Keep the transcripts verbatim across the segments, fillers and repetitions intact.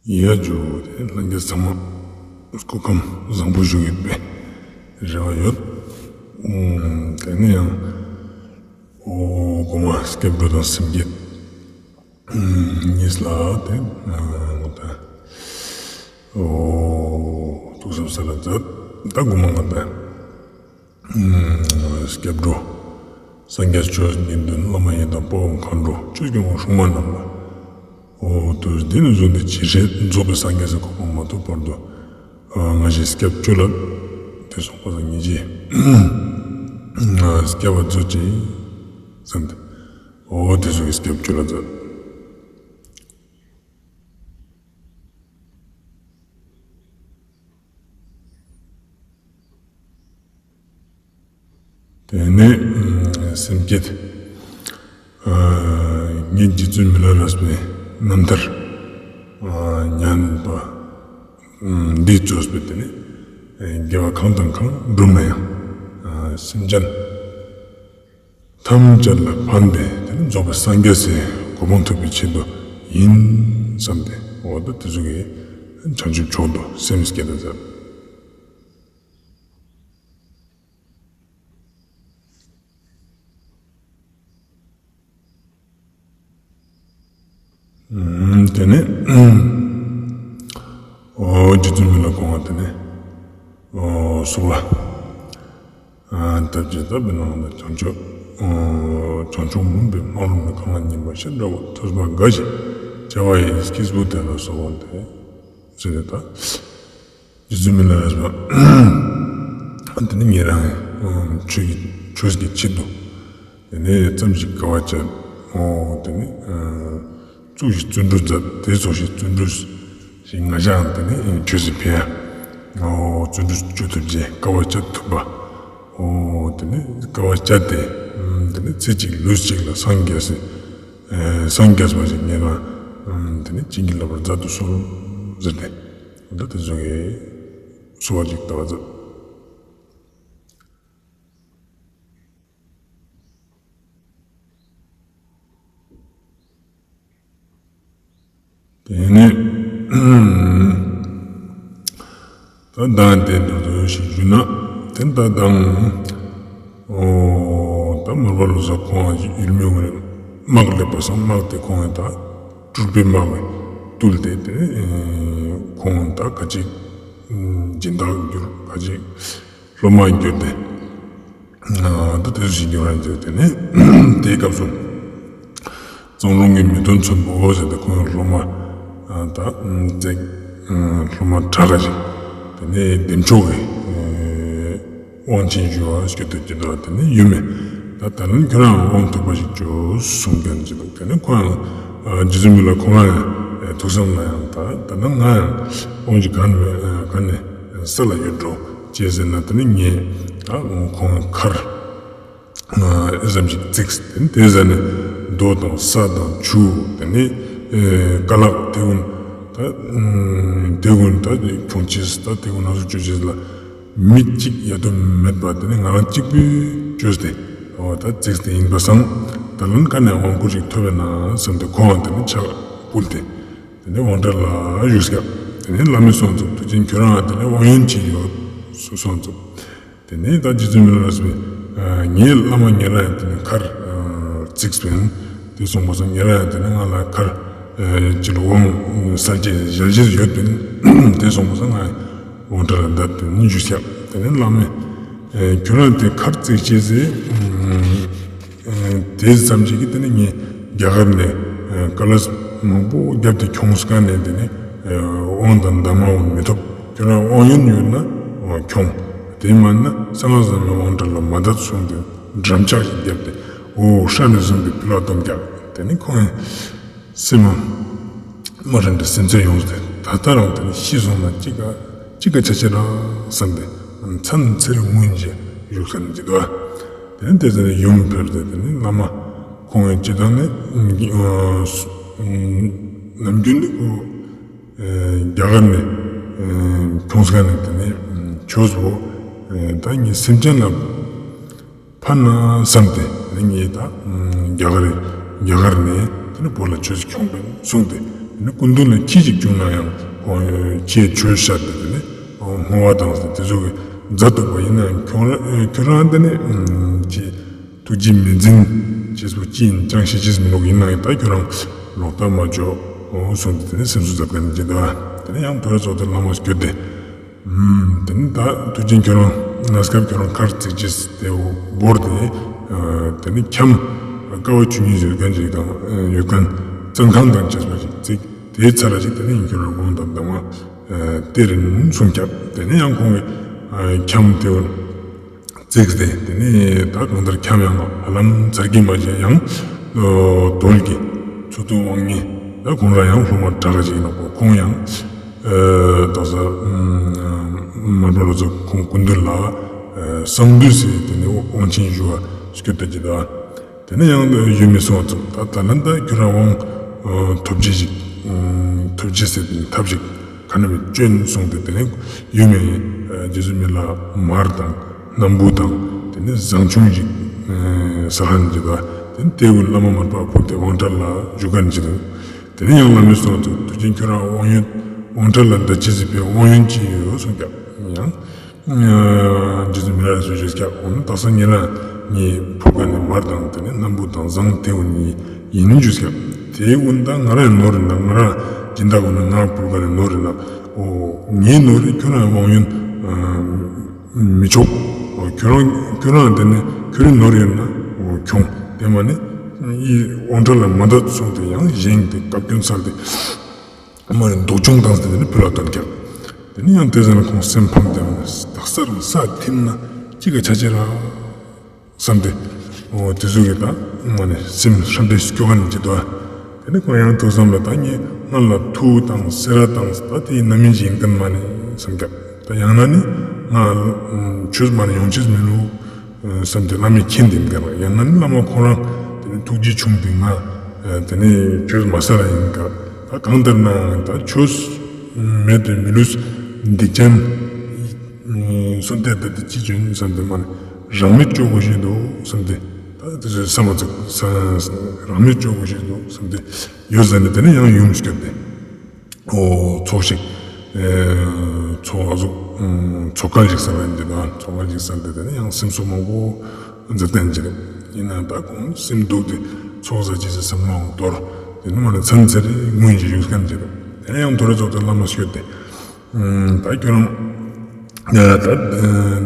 ཡ་ཇུ་ལེ། ལྷན་རྒྱས་ཚང་མ་སྐུ་ཁམས་བཟང་པོ་བཞུགས་ཡོད་པའི་རེ་བ་ཡོད། ཨུམ། དེ་ནས་ཡང་འོ་གོ་མ་སྐྱབས་འགྲོ་དང་སེམས་བསྐྱེད་ཨུམ་གཉིས་ལ་དེ་ཨ་ད་འོ་ཐུགས་བསམ་ས་ལ་མཛད། ད་གོ་མ་ང་ད་སྐྱབས་འགྲོ། སངས་རྒྱས་ཆོས་དགེ་འདུན་བླ་མ་ཡི་དམ་དཔའ་བོ་མཁའ་འགྲོ་ཆོས་ཀྱི་དབང་སྲུང་མ་རྣམས་ལ། འོ་དུས་འདི་ནས་བཟུང་སྟེ་ཇི་སྲིད་རྫོགས་པའི་སངས་རྒྱས་སི་གོ་འཕང་མ་ཐོབ་བར་དུ། ང་ཞའི་སྐྱབས་བཅོལ་ལ། དེ་སོང་པ་སང་ཉིན་ཅིག་སྐྱབས་པ་མཛོད་ཅིག་བསམ་སྟེ། འོ་དེ་ཟུག་གི་སྐྱབས་བཅོལ་ལ་མཛད། དེ་ནས་སེམས་བསྐྱེད། ངས་རྗེ་བཙུན་མི་ལ་རས་པའི་རྣམ་ཐར་ཉན་པ་འདི་གཙོས་པའི་དེ་ནས་དགེ་བ་གང་དང་གང་བསྒྲུབས་ན་ཡང་སེམས་ཅན་ཐམས་ཅད་ལ་ཕན་པའི་དེ་ནི་རྫོགས་པའི་སངས་རྒྱས་སི་གོ་འཕང་ཐོབ་པའི་ཆེད་དུ་ཡིན་བསམ་སྟེ། འོ་ད་དེ་ཟུག་གི་བྱང་ཆུབ་མཆོག་ཏུ་སེམས་བསྐྱེད་ད་མཛད། དེ་ནས་འོ་རྗེ་བཙུན་མི་ལ་ཁོང་ང་དེ་ནས་འོ་གསོལ་བ་བཏབ་ཅེས་བཏབ་པའི་ནང་ལ་བྱང་ཆུབ་བྱང་ཆུབ་མུན་པའི་སྨག་རུམ་ནས་གང་ལ་ཉེ་བར་ཤར་འདྲ་བ་ཐོས་པ་དགའ་ཞིང་བྱ་བ་ཡི་སྐྱེས་བུ་དེ་ལ་གསོལ་བ་འདེབས་ཟེར་ཏེ། ད་རྗེ་བཙུན་མི་ལ་རས་པ་དེ་ནི་ཉེ་རང་ཆོས་ཀྱི་ཆོས་ཀྱི་ཆེད་དུ་དེ་ནས་ཙམ་ཞིག་དཀའ་བ་སྤྱད། འོ་དེ་ནས་ཙོགས་ཤིག་བརྩོན་འགྲུས་མཛད། དེ་ཙོགས་ཤིག་བརྩོན་འགྲུས་ཤིག་ང་ཅའང་དེ་ནས་ཆོས་སི་ཕན་ཡ་འོ་བརྩོན་འགྲུས་བཅོ་ཐུབ་ཅེས་དཀའ་བ་སྤྱད་ཐུབ་པ། འོ་དེ་ནས་དཀའ་བ་སྤྱད་དེ་དེ་ནས་ཚེ་གཅིག་ལུས་གཅིག་ལ་སངས་རྒྱས་སི་སངས་རྒྱས་པ་ཞིག་ཉེ་རང་དེ་ནས་བྱིན་གྱིས་བརླབ་པར་མཛད་དུ་གསོལ་ཟེར་ཏེ། འོ་ད་དེ་ཟུག་གི་གསོལ་བ་ཅིག་བཏབ་པ་མཛད། དེ་ནས་ད་མདང་དེ་འདྲ་ཞིག་ཞུས་ན། དེ་ད་མདང་འོ་ད་མར་པ་ལོ་ཙཱ་ཁོང་ཡུལ་མི་ངོས་དམག་སླེབས་པ་སང་དམག་དེ་ཁོང་ད་སྤྲུལ་པའི་དམག་གིས་བཏུལ་ཏེ། དེ་ཁོང་ད་ཁ་ཅིག་སྦྱིན་བདག་གྱུར། ཁ་ཅིག་སློབ་མ་གྱུར་ཏེ། ད་དེ་ཟུག་ཞིག་གྱུར་ར་འདུག་དེ་ནས་དེའི་སྐབས་སུ་གཙང་རོང་གི་མི་ཐོན་ཚོན་པོ་ཟེར་ཏེ་ཁོང་སློབ་མ་ད་བརྩེགས་སློབ་མ་གྲྭ་ཁ་ཅིག་དེ་ནས་བདེ་མཆོག་གི་དབང་ཆེན་ཞུ་བ་སྐྱོད་དུ་ཅི་འདྲ་དེ་ནས་ཡུལ་མི་ད་ད་ལན་ཁྱོད་རང་དབང་ཐོབ་པ་ཞིག་བྱོས་གསུང་མཁན་ཅིག་འདུག་དེ་ནས་ཁོང་ཡང་རྗེ་བཙུན་མི་ལ་ཁོང་ཡང་ཐུགས་བསམ་ལ་ཡང་ད་ད་ནང་ང་ཡང་དབང་ཅིག་གང་ནས་གང་ནས་ས་ལ་ཡོད་འགྲོ་ཅེས་ཟེར་ན། དེ་ནས་ངས་ད་ཁོང་མཁར་ཨེ་ཙམ་ཞིག་བརྩིགས། དེ་ནས་དེ་ཟ་ནས་རྡོ་དང་ས་དང་ཆུ་དེ་ནས་ཨེ་ཀ་ལག་དེ་ཀུན་ད་དེ་ཀུན་ད་ཁྱོང་ཅེས་ད་དེ་ཀུན་ན་སུ་བཅོ་ཅེས་ལ་མི་གཅིག་ཡ་དོ་མེད་པ་དེ་ནས་ང་རང་གཅིག་པུས་བཅོས་ཏེ་འོ་ད་བརྩིགས་ཏེ་ཡིན་པ་སང་ད་ལན་ཀ་ནས་དབང་བསྐུར་ཞིག་ཐོབ་པས་ན་བསམ་སྟེ་ཁོང་དེ་ནས་ཕྱག་ཕུལ་ཏེ། དེ་ནས་དབང་གྲལ་ལ་བཞུགས་སྐབས་དེ་ནས་བླ་མས་གསུངས་ཙུག་ཐུགས་ཆེན་ཁྱོད་རང་དེ་ནས་དབང་ཡོན་ཅི་ཡོད་གསུངས་ཙུག་དེ་ནས་ད་རྗེ་བཙུན་མི་ལ་རས་པས་ངའི་བླ་མ་ཉེ་རང་ཡང་དེ་ནས་མཁར་བརྩིགས་པིན། དེ་སོང་པ་སང་ཉེ་རང་ཡང་དེ་ནས་ང་ལ་མཁར་ཅི་ལ་དབང་གསལ་བྱེད་ཞལ་བཞེས་ཡོད་པིན། དེ་སོང་པ་སང་ང་དབང་གྲལ་ལ་བསྡད་དེ་ནས་བཞུགས་སྐབས་དེ་ནས་བླ་མས་ཁྱོད་རང་དེ་མཁར་བརྩིགས་ཅེས་ཟེར། དེ་ཙམ་ཞིག་གིས་དེ་ནས་ངས་རྒྱ་གར་ནས་ཀ་ལས་མང་པོ་བརྒྱབ་སྟེ་ཁྱོངས་ཀ་ནས་དེ་ནས་དབང་དང་གདམས་ངག་མི་ཐོབ། ཁྱོད་རང་དབང་ཡོན་ཡོད་ན་ཁྱོངས། དེ་མན་ན་གསང་སྔགས་ཟབ་མོའི་དབང་གྲལ་ལ་མ་བསྡད་གསུངས་ཏེ་འགྲམ་ལྕག་ཅིག་བརྒྱབ་སྟེ་འོ་ཧྲ་ནས་བཟུང་སྟེ་ཕི་ལོག་སྡོམ་རྒྱག་དེ་ནས་ཁོང་སེམས་མ་རན་ཏེ་སེམས་ཚེར་ཡོངས་ཏེ་ད་ལྟ་རང་དེ་ནས་ཤི་སོང་ན་ཅི་ག་ཅི་ག་ཆ་ཆེ་ར་བསམ་སྟེ་མཚན་ཚེར་ངུན་ཅེས་བཞུགས་ས་ནས་འདུག་དེ་ནས་དེ་ཚེ་ནས་ཡུམ་ཕེབས་ཏེ་དེ་ནས་བླ་མ་ཁོང་གི་སྤྱི་བཏང་ནས་ནམ་རྒྱུན་ནས་ཁོ་རྒྱ་གར་ནས་ཁྱོངས་ཀ་ནས་དེ་ནས་ཆོས་པོ་ད་ངའི་སེམས་ཅན་ལ་ཕན་ན་བསམ་སྟེ་ངས་ད་རྒྱ་གར་རྒྱ་གར་ནས་དེ་ནས་བོད་ལ་ཆོས་ཁྱོངས་པས་གསུངས་ཏེ་ ནི་སྐུ་མདུན་ལ་ཁྱི་ཅིག་བྱུང་ན་ཡང་ཁོང་ཁྱིའི་ཆོས་བཤད་དེ་དེ་ནི་བསྔོ་བ་དང་དེ་ཚོ་གི་མཛད་འདུག་པ་ཡིན་ན་ཡང་ཁྱོད་རང་ཁྱོད་རང་དེ་ནི་ཁྱི་ཐུགས་རྗེ་མི་འཛིན་ཅེས་པོ་ཅི་ཡིན་ཅང་ཤེས་ཅེས་མི་འདུག་ཡིན་ན་ཡང་ད་ཁྱོད་རང་ལོག་ལྟ་མ་འཇོག་གསུངས་ཏེ་དེ་ནི་སེམས་གསོ་མཛད་མཁན་ཅིག་འདུག་དེ་ནི་ཡང་ཐོ་རེ་ཚོགས་དེ་བླ་མ་སྐྱོད་དེ། དེ་ནི་ད་དུས་རྒྱུན་ཁྱོད་རང་གནས་སྐབས་ཁྱོད་རང་ཁར་བརྩིགས་ཅེས་དེ་བོར་ཏེ་དེ་ནི་ཁྱམས་ཀ་བ་བཅུ་གཉིས་ཡོད་མཁན་ཅིག་དང་ཡོད་མཁན་བཙོན་ཁང་དང་བཅས་པ་ཞིག་བརྩིགས་དེའི་ཚར་ར་ཞིག་དེ་ནི་ཁྱོད་རང་དགོངས་དང་གདམས་ངག་སྟེར་རིན་གསུངས་ཀྱང་དེ་ནི་ཡང་ཁོང་གི་ཁྱམས་དེ་བོར་བརྩིགས་ཏེ་དེ་ནི་ད་གང་ལྟར་ཁྱམས་ཡང་ཧ་ལམ་ཚར་གྱི་མ་བྱས་ཡང་རྡོལ་གྱི་ཚུལ་དུ་དབང་ངེ་ད་ཁོང་རང་ཡང་སློབ་མ་དྲག་ཅིག་ཡིན་ནོག་པོ་ཁོང་ཡང་ཨ་དག་ས་མར་པ་ལོ་ཙཱ་ཁོང་སྐུ་མདུན་ལ་ཨ་གསང་འདུས་སི་དེ་ནི་དབང་ཆེན་ཞུ་བ་སྐྱོད་ད་ཅི་ད། དེ་ནི་ཡང་ཡུལ་མི་སོང་བ་ཙུག་ད་ད་ལན་ད་ཁྱོད་རང་དབང་ཐོབ་ཅེས་ཤིག་ཐོབ་ཅེས་སི་ཐབས་ཤིག་ག་ནི་མི་སྐྱོན་གསུངས་ཏེ་དེ་ནི་ཡུལ་མི་རྗེ་བཙུན་མི་ལ་མར་དང་སྣམ་བུ་དང་དེ་ནི་བཟང་ཆུང་ཞིག་ས་ཧན་ཅི་ད་དེ་ནི་དེ་བོ་བླ་མ་མར་པ་ཕུལ་ཏེ་དབང་གྲལ་ལ་བཞུགས་མཁན་ཅི་ད། དེ་ནས་ཡང་བླ་མས་གསུངས་ཏེ་དུས་རྒྱུན་ཁྱོད་རང་དབང་ཡོན་དབང་གྲལ་ལ་འདའ་ཅེས་སི་ཕིའ་དབང་ཡོན་ཅི་ཡོད་གསུངས་ཀྱང་ཡང་རྗེ་བཙུན་མི་ལ་རས་པས་ཞུས་ཀྱང་འོ་ན་དག་ས་ཉེ་རང་ངའི་ཕུལ་མཁན་ནི་མར་དང་དེ་ནས་སྣམ་བུ་དང་བཟང་དེ་འོ་ནི་ཡིན་ཞུས་ཀྱང་དེ་འོ་ན་ད་ང་རང་ནོར་ཡིན་ན་ང་རང་སྦྱིན་བདག་འོ་ན་ང་ཕུལ་མཁན་ནི་ནོར་ཡིན་ན་འོ་ངའི་ནོར་རེ་ཁྱོད་རང་དབང་ཡོན་མི་ཆོག་ཁྱོད་རང་ཁྱོད་རང་དེ་ནི་ཁྱོད་རའི་ནོར་ཡོད་ན་འོ་ཁྱོང་དེ་མ་ནི་ཡི་དབང་གྲལ་ལ་མ་འདའ་གསུངས་ཏེ་ཡང་བཞེངས་ཏེ་བཀའ་བཀྱོན་ཚར་ཏེ་མ་ནི་འདོགས་ཆུང་བཏང་སྟེ་དེ་ནི་ཕུལ་ལ་བཏོན་ཀྱང་དེ་ནི་ཡང་དེ་ཟ་ནི་ཁོང་སེམས་ཕམ་སྟེ་མ་ནི་དག་ས་རང་ས་ཐིམ་ན་ཅི་ག་ཆ་ཅེས་ར། བསམ་སྟེ། འོ་དེ་ཟུག་གི་ད་མ་ནི་སེམས་ཧྲ་འདྲེ་སྐྱོ་ག་ནི་ཅི་དོ། དེ་ནི་ཁོ་ཡང་ཐུགས་བསམ་ལ་ད་ངས་སྔར་ལ་ཐུགས་དང་སེ་ར་དང་ད་དེའི་རྣམ་སྨིན་ཅིག་ཡིན་མཁན་མ་ནི་བསམ་ཀྱང་ད་ཡང་ན་ནི་ང་ཆོས་མ་ནི་ཡོང་ཅེས་མི་འདུག་བསམ་སྟེ་བླ་མའི་མཁྱེན་ཏེ་ཡིན་མཁན་ཡང་ན་ནི་བླ་མ་ཁོ་རང་དེ་ནི་ཐུགས་རྗེ་ཆུང་སྟེ་ང་དེ་ནི་ཆོས་མ་ས་ར་ཡིན་ཀྱང་ད་གང་ལྟར་ན་ད་ཆོས་མེད་དེ་མི་ལུས་སྡིག་ཅན། སོན་ཏེ་ད་དེ་ཅི་བྱོན་བསམ་སྟེ་མ་ནི་རང་མེད་སྐྱོ་དགོས་ཤེས་འདུག་བསམ་སྟེ་ད་དེ་ཚོའི་བསམ་པ་ཚིག་རང་མེད་སྐྱོ་དགོས་ཤེས་འདུག་བསམ་སྟེ་ཡོད་ཟེར་ནས་དེ་ནས་ཡང་ཡུམ་སྐྱོད་དེ་འོ་ཚོགས་ཤིག་ཚོགས་ཨ་ཟུག་ཚོགས་ཁང་ཞིག་ཟེར་བ་ཡིན་དེ་ན་ཚོགས་ཁང་ཞིག་ཟེར་ཏེ་དེ་ནས་ཡང་སེམས་གསོ་མང་པོ་མཛད་དེ་ཡིན་ཅི་རེད། ཡིན་ན་ད་ཁོང་སེམས་སྡུག་སྟེ་ཚོགས་ཟ་ཅི་ཟེར་སེམས་མང་དོར་དེ་ནས་མ་ནི་ཚན་ཚེ་རེ་ངུ་ཡིན་ཅི་ཡུལ་མཁན་ཅི་རེད། དེ་ནས་ཡང་ཐོ་རེ་ཚོགས་དེ་བླ་མ་སྐྱོད་དེ། ད་ཁྱོད་རང་ཡ་ད་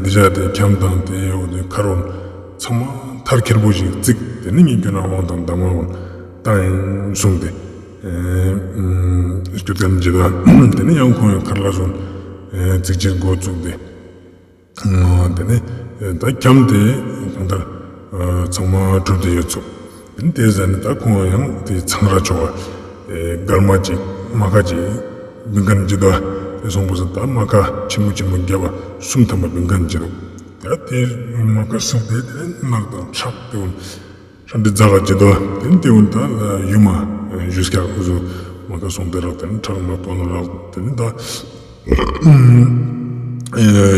འདི་བྱ་དེ་ཁྱམས་དང་དེ་འོ་དེ་ཁ་རོག་ཚང་མ་མཐར་འཁྱེར་པོ་ཞིག་བརྩིགས་དེ་ནི་ངས་ཁྱོད་རང་དབང་དང་གདམས་ངག་བཏང་ཡིན་གསུངས་ཏེ་སྐྱོད་དེ་ནི་ཇི་ལྟར་དེ་ནི་ཡང་ཁོང་ཡང་མཁར་ལ་སོང་བརྩིགས་ཅེས་འགོ་བཙུགས་ཏེ། དེ་ནས་ད་ཁྱམས་དེ་གང་ལྟར་ཚང་མ་གྲུབ་སྟེ་ཡོད་ཚུགས། དེ་ནས་དེ་ཟ་ནས་ད་ཁོང་ཡང་དེ་ཚང་ར་ཆོག་པ་སྒལ་མ་ཅིག་མ་ཀ་ཅིག་བིང་མཁན་ཅི་དོ། དེ་སོང་པོ་ས་ད་མ་ཀ་ཆེན་མོ་ཆེན་མོ་བརྒྱ་པ་གསུམ་ཐམ་པ་བིང་མཁན་ཅི་རུང་། ད་དེ་མ་ཀ་གསུམ་དེ་དེ་ནས་རྣག་དང་ཁྲག་དེ་འོ་ཧྲ་འདི་རྫ་ག་ཅི་དོ། དེ་ནས་དེ་འོ་ད་ཡུམ་མ་ཞུས་ཀྱག་འུ་ཟུག་མ་ཀ་སོང་དེ་རག་དེ་ནས་ཁྲག་མ་ཐོན་ན་རག་དེ་ནས་ད།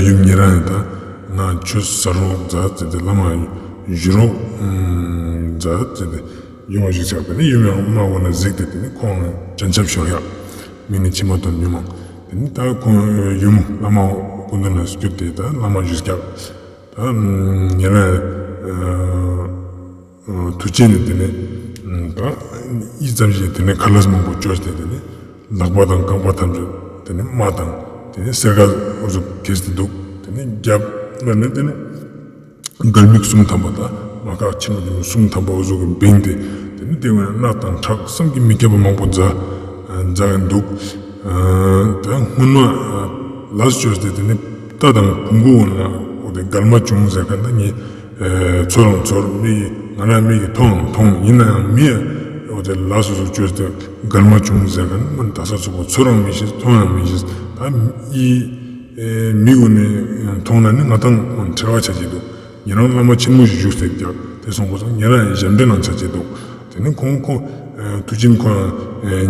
ཡུམ་ཉེ་རང་ཡིན་ད་ང་ཆོས་ཟ་རོགས་མཛད་ཟེར་ཏེ་བླ་མ་ཞུ་རོགས་མཛད་ཟེར་ཏེ་ཡུམ་མ་ཞུས་ཀྱག་དེ་ནས་ཡུམ་ཡང་མ་འོ་ན་གཟིགས་ཏེ་དེ་ནས་ཁོང་སྤྱན་ཆབ་ཤོར་ཡག་མི་ནི་ཕྱི་མ་དོན་ཉུང་མང་། དེ་ནས་ད་ཁོང་ཡུམ་བླ་མ་སྐུ་མདུན་ལ་སྐྱོད་དེ་ད་བླ་མ་ཞུས་ཀྱག་ད་ཉེ་རང་ཡིན། དུས་ཆེན་ནི་དེ་ནས་ད་ཡིད་ཙམ་ཞིག་དེ་ནས་ཁ་ལག་མང་པོ་བཅོས་ཏེ་དེ་ནས་ལག་པ་དང་རྐང་པ་ཐམས་ཅད་དེ་ནས་རྨ་དང་དེ་ནས་སེར་ཀ་འུ་ཟུག་གས་ཏེ་འདུག་དེ་ནས་རྒྱབ་ལ་ནས་དེ་ནས་སྒལ་མིག་གསུམ་ཐམ་པ་དང་མ་ཀ་ཆེན་མོ་ཆེན་མོ་གསུམ་ཐམ་པ་འུ་ཟུག་གི་བིངས་ཏེ་དེ་ནས་དེ་བས་རྣག་དང་ཁྲག་བསམ་གྱིས་མི་ཁྱབ་པ་མང་པོ་འཛག་འཛག་གིན་འདུག་ད་སྔོན་མ་ལས་བཅོས་ཏེ་དེ་ནས་རྟ་དང་བོང་གུ་འོ་ན་འོ་དེ་སྒལ་མ་བྱུང་ཟེར་མཁན་ད་ངས། ཚོར་རང་ཚོར་མིག་གིས་ང་རང་མིག་གིས་མཐོང་མཐོང་ཡིན་ན་ཡང་མི་འོ་དེ་ལས་སོ་སོ་བཅོས་ཏེ་སྒལ་མ་བྱུང་ཟེར་མཁན་མ་ནི་ད་ས་ཚུགས་པོ་ཚོར་རང་མི་ཤེས་མཐོང་ཡང་མི་ཤེས་ད་ཡི་མིག་འོ་ནས་མཐོང་ན་ནི་ང་དང་འཁྲིལ་བ་ཆ་ཅེས་འདུག་ཉེ་རང་བླ་མ་ཆེན་མོ་ཞིག་བཞུགས་ཏེ་ཀྱག་དེ་སོང་པོ་སང་ཉེ་རང་ཡང་ཞབས་འདྲེན་ནང་ཆ་ཅེས་འདུག་དེ་ནི་ཁོང་ཁོ་དུས་རྒྱུན་ཁོ་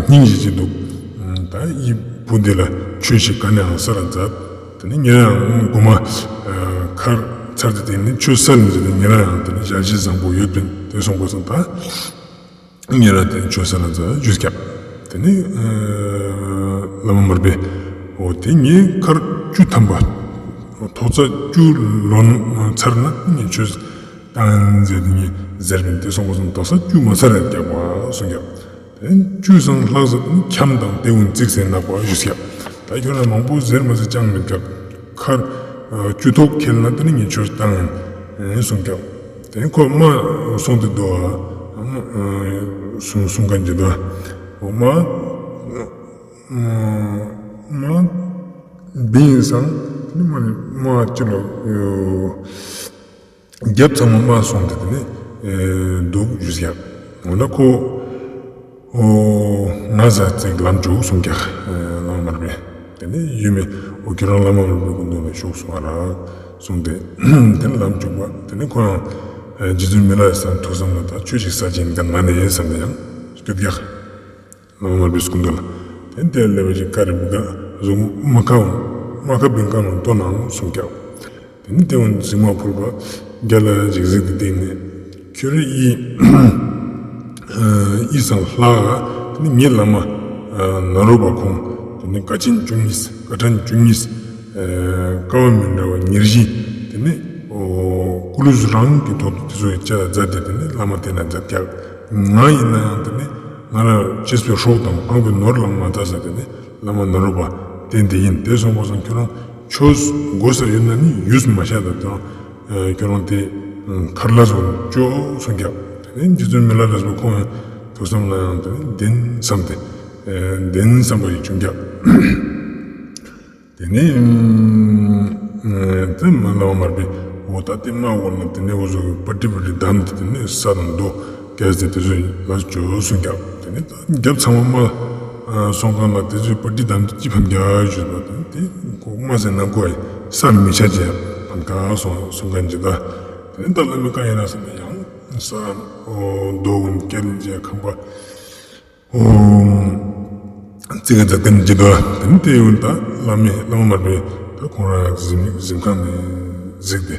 སྙིང་རྗེ་ཅིག་འདུག་ད་ཡི་བུ་འདི་ལ་ཆོས་ཤིག་ག་ནས་ཡང་གསར་མཛད། དེ་ནས་ཉེ་རང་ཡང་གོ་མ་ཁར་ཚར་ཏེ་དེ་ནས་ཆོས་གསར་མཛད་དེ་ཉེ་རང་ཡང་དེ་ནས་ཞལ་བཞེས་བཟང་པོ་ཡོད་པིན་དེ་སོང་པོ་སང་ད་ཉེ་རང་དེ་ནས་ཆོས་གསར་མཛད་ཞུས་ཀྱག་ནི་བླ་མ་མར་པས་འོ་དེ་ངའི་མཁར་བཅུ་ཐམ་པ་ཐོག་ཚད་བཅུ་ལོན་ཚར་ན་ངས་ཆོས་བཏང་ཟེར་ཏེ་ངས་ཟེར་བིན། དེ་སོང་པ་སང་དག་ས་བཅུ་མ་ཚར་ར་རྒྱག་པ་གསུངས་ཀྱག་དེ་བཅུ་སང་ལྷག་ས་ཁྱམས་དང་དེ་གུན་བརྩིགས་སེ་ནག་པ་བཞུགས་ཀྱག་ད་ཁྱོད་རང་མང་པོ་ཟེར་མ་ཟེར་ཅང་མེད་ཀྱག་མཁར་བཅུ་ཐོག་ཁེལ་ན་དེ་ནི་ངས་ཆོས་བཏང་ཡིན་གསུངས་ཀྱག་དེ་ཁོ་མ་སོང་སྟེ་འདུག་ཨ། སུང་སུང་ཀ་འཇི་འདུག་ཨ། འོ་མ་མ་བིན་སང་དེ་ནི་མ་ནི་མ་ཅི་ལོ། རྒྱབ་ཚང་མ་མ་སོང་སྟེ་དེ་ནི་འདུག་ཞུས་ཀྱག་འོ་ན་ཁོ་འོ་ང་ཟ་ཙིག་ལམ་བཅུག་གསུངས་ཀྱག་བླ་མ་མར་པས། དེ་ནི་ཡུལ་མི་འོ་ཁྱོད་རང་བླ་མ་མར་པའི་སྐུ་མདུན་ལ་ཤོག་གསུངས་ཨ་རག་གསུངས་ཏེ་དེ་ནི་ལམ་བཅུག་པ་དེ་ནི་ཁོ་ཡང་རྗེ་བཙུན་མི་ལ་སང་ཐུགས་བསམ་ལ་ད་ཆོས་ཤིག་ས་ཅན་གན་མ་ནས་བསམ་ནས་ཡང་སྐྱོད་ཀྱག་བླ་མ་མར་པའི་སྐུ་མདུན་ལ། དེ་ནི་དེ་ལས་བ་ཞིག་ཀ་རི་བུ་ག་གཟུགས་མ་ཁ་མ་ཁ་བིང་ཀ་ནང་ལྟོ་ནང་གསུངས་ཀྱག་དེ་ནི་དེ་བོ་གཟིགས་མ་ཕུར་པ་རྒྱ་ལ་ཞིག་གཟིགས་ཏེ་བསྟན་ནས་ཁྱོད་རི་ཡི་ཡི་སང་ལྷག་དེ་ནི་ངའི་བླ་མ་ནཱ་རོ་པ་ཁོང་དེ་ནི་དཀའ་ཆེན་བཅུ་གཉིས་དཀའ་ཕྲན་བཅུ་གཉིས་དཀའ་བ་མི་འདྲ་བ་ཉེར་བཞི་དེ་ནི་ཀུ་ལུས་རང་གི་ཐོག་ཏུ་དེ་ཚོ་ཡི་ཅ་ལ་མཛད་དེ་དེ་ནི་བླ་མ་བསྟེན་ན་མཛད་ཀྱག་ང་ཡིན་ན་ཡང་དེ་ནི་ང་ར་གཅེས་པའི་སྲོག་དང་ཕངས་པའི་ནོར་ལ་མ་ལྟ་ས་དེ་ནི་བླ་མ་ནཱ་རོ་པ་བསྟེན་ཏེ་ཡིན། དེ་སོང་པ་སང་ཁྱོད་རང་ཆོས་དགོས་ས་ཡོད་ན་ནི་ཡུས་མ་ཤ་ད་དང་ཁྱོད་རང་དེ་མཁར་ལ་སོང་ཅོག་གསུངས་ཀྱག་དེ་ནི་རྗེ་བཙུན་མི་ལ་རས་པ་ཁོང་ཡང་ཐུགས་བསམ་ལ་ཡང་དེ་ནི་བདེན་བསམ་སྟེ་བདེན་བསམ་པ་ཞིག་བྱུང་ཀྱག་དེ་ནས་དེ་མ་བླ་མ་མར་པས་འོ་ད་དེ་མ་འོ་ན་དེ་ནས་འོ་ཟོ་གི་པ་ཏི་པ་ཏི་བསྡམས་ཏེ་དེ་ནས་ས་དང་རྡོ་བཀལ་ཏེ་དེ་ཚོ་ལ་བཅོས་གསུངས་ཀྱག་དེ་ནས་ད་རྒྱབ་ཚང་མ་མ་སོང་གང་ལ་དེ་ཚོའི་པ་ཏི་བསྡམས་ཏེ་ཅི་ཕན་རྒྱ་ཞུས་པ་དེ་དེ་ཁོ་མ་ཟེར་ན་ཁོ་ཡི་ས་མི་ཆ་ཅེས་ཕན་ཀ་སོང་སོང་ག་འཇི་ད་དེ་ནས་ད་བླ་མའི་བཀའ་ཡིན་ན་སེམས་པ་ཡང་ས་རྡོ་བཀལ་ཏེ་ཁང་པ། ཙི་གེ་ཙ་ཏན་ཇི་དོ་དེ་ནི་དེ་ཡོད་ད་བླ་མའི་བླ་མ་མར་པས་ད་ཁོང་རང་གཟིམ་གཟིམ་ཁང་ནས་གཟིགས་ཏེ་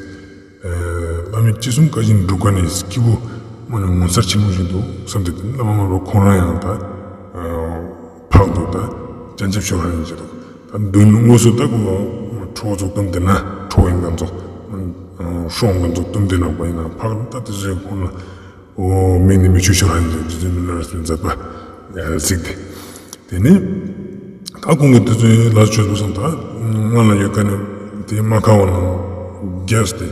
བླ་མའི་ཅི་གསུང་བཀའ་བཞིན་སྒྲུབ་མཁན་ནི་སྐྱེས་བུ་མ་ནི་ངོ་མཚར་ཆེན་པོ་ཞིག་འདུག་བསམ་སྟེ་དེ་ནི་བླ་མ་མར་པ་ཁོང་རང་ཡང་ད་ཕག་འདུག་ད་སྤྱན་ཆབ་ཤོར་ར་ཡིན་ཅི་འདུག་ད་མདུན་དངོས་སུ་ད་ཁོང་ཁྲོ་ཚོགས་གཏུམ་དེ་ན་ཁྲོ་ཡིན་གང་ཚོགས་ཤོང་གང་ཚོགས་གཏུམ་དེ་ནོག་པ་ཡིན་ན་ཕག་ད་དེ་ཚོའི་ཁོང་ལ། འོ་མིག་ནི་མིག་ཆུ་ཤོར་ར་ཡིན་ཟེར་རྗེ་བཙུན་མི་ལ་རས་པའི་མཛད་པ་གཟིགས་ཏེ། དེ་ནས་ད་ཁོང་གིས་དེ་ཚོའི་ལ་བཅོས་པ་སང་ད་སྔོན་ལ་ཡོད་མཁན་ནི་དེ་མ་ཁ་བ་ནང་རྒྱས་ཏེ་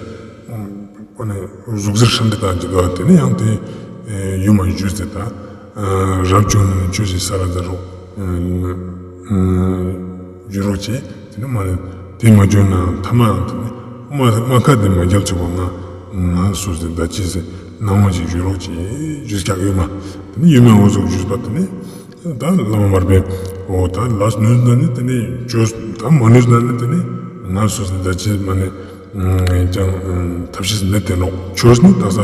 ཁོ་ནི་གཟུགས་གཟེར་ཧྲན་ཏེ་བཏང་ཅི་དོ་དེ་ནས་ཡང་དེ་ཡུམ་མ་བཞུགས་ཏེ་ད་རབ་བྱུང་ནི་ཆོས་ཤིག་ས་ར་མཛད་རོགས་བཞུགས་རོགས་བྱེད། དེ་ནི་མ་ནི་དེ་མ་བྱུང་ན་ཐ་མ་ཡང་དེ་ནི་མ་མ་ཁ་དེ་མ་རྒྱལ་ཚུགས་པ་ང་ང་སོ་སོའི་ད་ཅི་ཟེར་ནང་མ་ཞིག་བཞུགས་རོགས་ཅེས་ཞུས་ཀྱག་ཡོད་མ། དེ་ནི་ཡོད་མ་འོ་ཟུག་ཞུས་པ་དེ་ནི་ད་བླ་མ་མར་པས་འོ་ད་ལ་ནུས་ན་ནི་དེ་ནི་བཅོས་ད་མ་ནུས་ན་ནི་དེ་ནི་ང་སོ་སོའི་ད་ཅི་མ་ནི་ཀྱང་ཐབས་ཤེས་མེད་དེ་ནོག་ཆོས་ནི་ད་ས་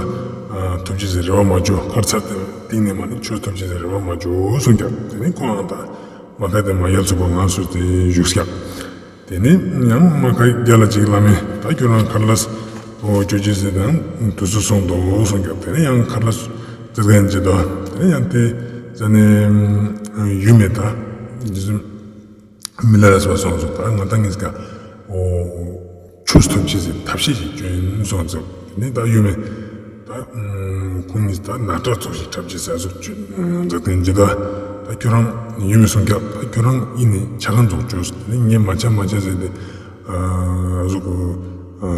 ཐོབ་ཅེས་ཟེར་རེ་བ་མ་བཅོ་མཁར་ཚ་དེ་སྟེང་ནས་མ་ནི་ཆོས་ཐོབ་ཅེས་ཟེར་རེ་བ་མ་བཅོ་གསུངས་ཀྱག་དེ་ནི་ཁོང་ད། མ་ཁ་དེ་མ་རྒྱལ་ཚུགས་པ་ང་སོ་སོ་དེ་བཞུགས་ཀྱག་དེ་ནས་ཡང་མ་ཁ་རྒྱལ་ལ་ཅིག་བླ་མས་ད་ཁྱོད་རང་མཁར་ལ་འོ་ཅོ་ཅེས་ཟེར་དང་དུས་ཚོད་སོང་དོ་གསུངས་ཀྱག་དེ་ནས་ཡང་མཁར་ལ་ཙི་གན་ཅི་དོ་དེ་ནས་ཡང་དེ་ཟ་ནས་ཡུམ་མེད་ད་འདི་ཚོ་མི་ལ་རས་པ་སོང་སོང་ད་ང་ད་ངེས་ཀ་འོ། ཆོས་ཐོབ་ཅེས་སི་ཐབས་ཤེས་ཤིག་བཅོ་ཡིན་གསུངས་ཙང་དེ་ནས་ད་ཡུམ་མེད་ད་ཁོང་གཉིས་ད་ན་ཏྲ་ཚོགས་ཤིག་འཁྲབ་ཅེས་ཟེར་ཟུག་བཅོ་མཛད་དེ་འཇི་ད་ད་ཁྱོད་རང་ཡུམ་མེད་གསུངས་ཀྱག་ད་ཁྱོད་རང་ཡིན་ནི་ཆ་ག་ཚོགས་བཅོས་དེ་ནས་ངས་མ་ཆ་མ་ཆ་ཟེར་ཏེ་ཟུག་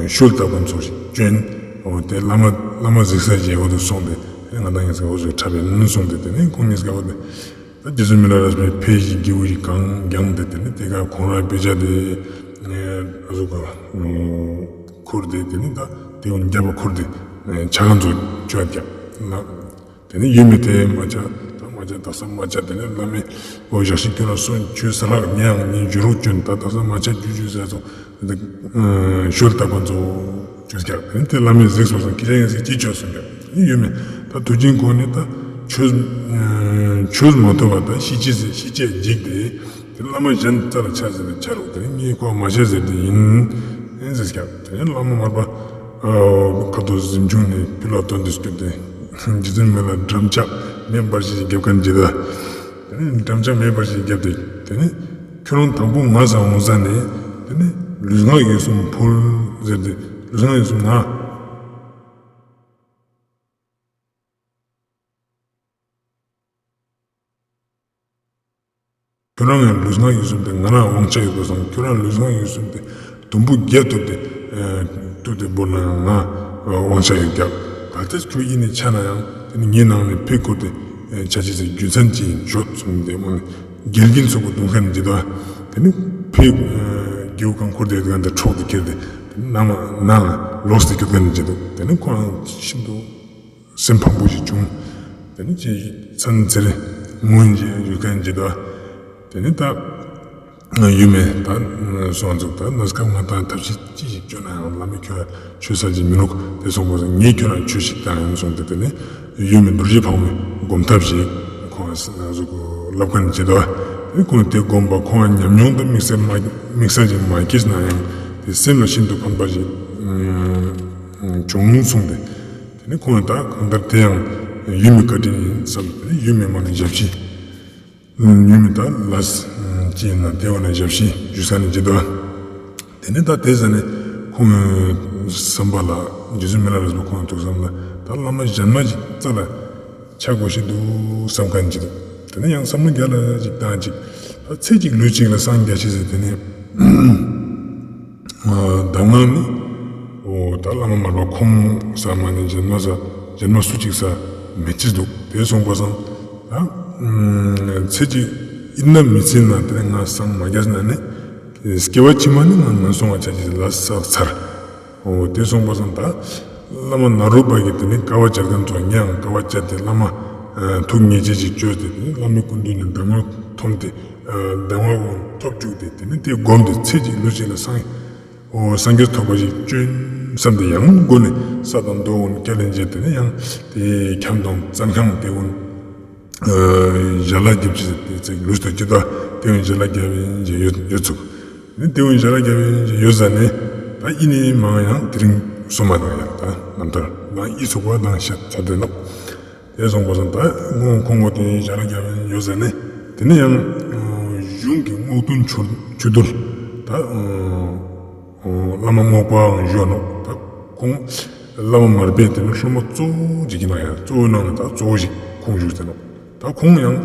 ཤོལ་ལྟ་བུ་ཚོགས་ཤིག་བཅོ་ཡིན། འོ་དེ་བླ་མ་བླ་མ་གཟིགས་ས་ཞེས་འོ་དེ་གསུངས་ཏེ་ང་ད་ངས་ཟེར་འོ་ཟུག་འཁྲབ་ཡིན་གསུངས་ཏེ་དེ་ནས་ཁོང་གཉིས་ཀ་འོ་དེ། ད་རྗེ་བཙུན་མི་ལ་རས་པའི་ཕེ་ཞིག་རྒྱལ་བོ་ཞིག་གང་རྒྱང་དེ་དེ་ནི་དེ་ག་ཁོང་རང་དཔེ་ཆ་དེ་ཨ་ཟུག་ག་ཁུར་དེ་དེ་ནི་ད་དེ་འོ་རྒྱབ་པ་ཁུར་དེ་ཆ་ག་ཚོགས་བཅོ་ཀྱག་ལ། དེ་ནི་ཡུམ་མེད་དེ་མ་ཆ་ད་མ་ཆ་ད་ས་མ་ཆ་དེ་ནི་བླ་མས་འོ་ཞག་ཞིག་ཁྱོད་ལ་སོན་ཆོས་ས་ལྷག་ཉེ་ཡང་ཉེ་འཇུ་རོགས་བཅོན་ད་ད་ས་མ་ཆ་རྒྱུ་རྒྱུ་ཟེར་ཚོགས། ཤོལ་ལྟ་བུ་ཚོགས་བཅོས་ཀྱག་དེ་ནི་དེ་བླ་མས་གཟིགས་སོང་ཙང་ཁྱེད་ཅག་ཡང་ཟིག་ཅི་བཅོས་སོང་ཀྱག་དེ་ནི་ཡུམ་མེད་ད་དུས་རྒྱུན་ཁོང་ནི་ད་ཆོས་ཆོས་མ་ཐོབ་པ་ད་ཤི་ཅེས་ཟེར་ཤི་ཅེས་འཇིགས་ཏེ་དེ་བླ་མ་གཞན་རྩ་ལ་ཆ་ཟེར་ཏེ་ཆ་རོགས་དེ་ནི་ངས་ཁོ་མ་ཆ་ཟེར་ཏེ་ཡིན་ཡིན་ཟེར་ཀྱག་དེ་ནི་བླ་མ་མར་པ་ཁ་ཐོག་གཟིམ་ཆུང་ནས་ཕི་ལ་དོན་དུ་སྐྱོད་དེ་རྗེ་བཙུན་མི་ལ་འགྲམ་ལྕག་མེ་འབར་ཞིག་རྒྱབ་མཁན་ཇི་ད། དེ་ནས་འགྲམ་ལྕག་མེད་པ་ཞིག་བརྒྱབ་སྟེ། དེ་ནས་ཁྱོད་རང་དང་པོ་ང་ས་འོང་ས་ནས། དེ་ནས་ལུས་ངག་ཡིད་གསུམ་ཕུལ་ཟེར་ཏེ། ལུས་ངག་ཡིད་གསུམ་ང་ཁྱོད་རང་ཡང་ལུས་ངག་ཡིད་གསུམ་དེ་ང་རང་དབང་ཆ་ཡོད་པ་སང་། ཁྱོད་རང་ལུས་ངག་ཡིད་གསུམ་དེ་དུམ་བུ་བརྒྱ་ཐུབ་སྟེ། ཨ་ཐུབ་སྟེ་བོར་ན་ཡང་ང་དབང་ཆ་ཡོད་ཀྱག། གལ་ཏེ་ཁྱོད་ཡིད་ནས་ཆ་ན་ཡང་། དེ་ནི་ངའི་ནང་ནས་ཕེ་ཁུར་ཏེ་ཆ་ཅེས་སི་རྒྱུ་མཚན་ཅི་ཡིན་ཤོད་གསུངས་ཏེ། འོ་ནི་འགལ་རྐྱེན་ཚོགས་པ་གདོང་ཁ་ནས་འཇིགས་འདུག། དེ་ནི་ཕེ་རྒྱུ་གང་ཁུར་ཏེ་ཡོད་ཀྱག་དེ་འཕྲོག་སྟེ་ཁྱེར་ཏེ། དེ་ནི་ནང་ལ་ནང་ལ་ལོག་སྟེ་ཁྱེར་ཀྱག་ནི་འཇིགས་འདུག། དེ་ནི་ཁོང་ཤིན་ཏུ་སེམས་ཕངས་པོ་ཞིག་བྱུང་། དེ་ནི་ཅི་ཚན་ཚེ་རིང་ངུ་འཇིགས་ཡོད་ཀྱག་འཇིགས་འདུག། དེ་ནི་ད་ཡུམ་མེ་ད་སོང་ཙུག། ད་གནས་སྐབས་ང་དང་ཐབས་ཤེས་ཅི་ཞིག་བཅོས་ན་ཡང་བླ་མས་ཁྱོད་ཆོས་སལ་ཅིག་མི་ནུག། དེ་སོང་པ་སང་ངས་ཁྱོད་རང་ཆོས་ཤིག་བཏང་ཡིན་གསུངས་ཏེ། དེ་ནི་ཡུམ་མེ་རྡོ་རྗེ་ཕག་མོའི་སྒོམ་ཐབས་ཤིག་ཁོང་ང་ཟུག་ལབ་ཀྱག་ནི་འཇིགས་འདུག། དེ་ཁོང་དེ་སྒོམ་པ་ཁོང་ཉམས་མྱོང་དང་དམིགས་བསལ་མ་དམིགས་བསལ་ཅིག་མ་སྐྱེས་ན་ཡང་། དེ་སེམས་ལ་ཤིན་ཏུ་ཕན་པ་ཞིག་བྱུང་གསུངས་ཏེ། དེ་ནི་ཁོང་ད་གང་ལྟར་དེ་ཡང་ཡུམ་མེ་བཀའ་དྲིན་ཡིན་བསམ་སྟེ། ཡུམ་མེ་མ་ནི་ཞབས་ཕྱི། ཡུམ་མེ་ད་ལས་ཅི་ཡིན་ན་དེ་འོ་ན་ཞབས་ཕྱི་ཞུ་ས་ནི་འཇིགས་འདུག། དེ་ནི་ད་དེ་ཟ་ནས་ཁོང་བསམ་པ་ལ། རྗེ་བཙུན་མི་ལ་རས་པ་ཁོང་ཐུགས་བསམ་ལ། ད་བླ་མ་གཞན་མ་ཅིག་རྩ་ལ་ཆ་དགོས་ཤེས་འདུག་བསམ་ཀྱག་ནི་འཇིགས་འདུག། དེ་ནི་ཡང་བསམ་བློ་རྒྱ་ལ་ཅིག་བཏང་ཅིག། ད་ཚེ་གཅིག་ལུས་གཅིག་ལ་སངས་རྒྱ་ཤེས་ཟེར། དེ་ནི་གདམས་ངག་ནི། འོ་ད་བླ་མ་མར་པ་ཁོང་ས་མ་ནི་གཞན་མ་ས་གཞན་མ་སུ་གཅིག་ས་མེད་ཅེས་འདུག། དེ་སོང་པ་སང་ད་ཚེ་གཅིག་ཡིན་ན་མི་ཚེ་ན་དེ་ནི་ང་སངས་མ་རྒྱས་ན་ནི། སྐྱེ་བ་ཕྱི་མ་ནི་ང་ངན་སོང་བ་ཆ་ཅེས་ལ་བསགས་ཚར། འོ་དེ་སོང་པ་སང་ད་བླ་མ་ནཱ་རོ་པ་གི་དེ་ནི་དཀའ་བ་སྤྱད་མཁན་ཚོ་ངས་ཡང་དཀའ་བ་སྤྱད་དེ། བླ་མ་ཐུགས་མཉེས་བྱེད་ཅིག་བཅོས་ཏེ། དེ་ནི་བླ་མའི་སྐུ་མདུན་ནས་གདམས་ངག་ཐོབ་སྟེ། གདམས་ངག་ཐོབ་བཅུག་སྟེ། དེ་ནི་དེ་སྒོམ་སྟེ་ཚེ་གཅིག་ལུས་གཅིག་ལ་སངས། འོ་སངས་རྒྱས་ཐོབ་པ་ཞིག་བཅོ་ཡིན་བསམ་སྟེ་ཡང་སྒོ་ནས་ས་དང་རྡོ་འོ་ནི་སྐྱེལ་ལེན་བྱས། དེ་ནི་ཡང་དེ་ཁྱམས་དང་བཙོན་ཁང་དེ་འོ་ནི་ཞལ་ལག་བརྒྱབ་ཅེས་དེ་ཚེ་ལུས་དང་ཅི་ད་དེ་འོ་ནི་ཞལ་ལག་བརྒྱབ་ཡིན་ཅེས་ཡོད་ཡོད་ཚུག། དེ་འོ་ནི་ཞལ་ལག་བརྒྱབ་ཡིན་ཅེས་ཡོད་ཟ་ནས། ད་ཨི་ནི་མང་ཡང་དེ་རིང་སོ་མ་དང་ཡང་ད་རྣམ་ཐར་ནང་ཨི་ཚུག་པ་དང་ཤ་ཚ་དེ་ནོག། དེ་སོང་པ་སང་ད་ཁོང་ཁོང་གོ་དེ་ཞལ་ལག་བརྒྱབ་ཡིན་ཡོད་ཟ་ནས། དེ་ནི་ཡང་གཞུང་གི་སྔོག་འདོན་ཆུ་ཆུ་རྡོལ་ད་བླ་མ་རྔོག་པའང་བཞུགས་ནོག། ད་ཁོང་བླ་མ་མར་པའི་དེ་ནི་སློབ་མ་གཙོ་བོ་ཅིག་ཡིན་ན་ཡང་། གཙོ་བོ་ནང་ནས་ད་གཙོ་བོ་ཞིག་ཁོང་བཞུགས་ཏེ་ནོག། ད་ཁོང་ཡང་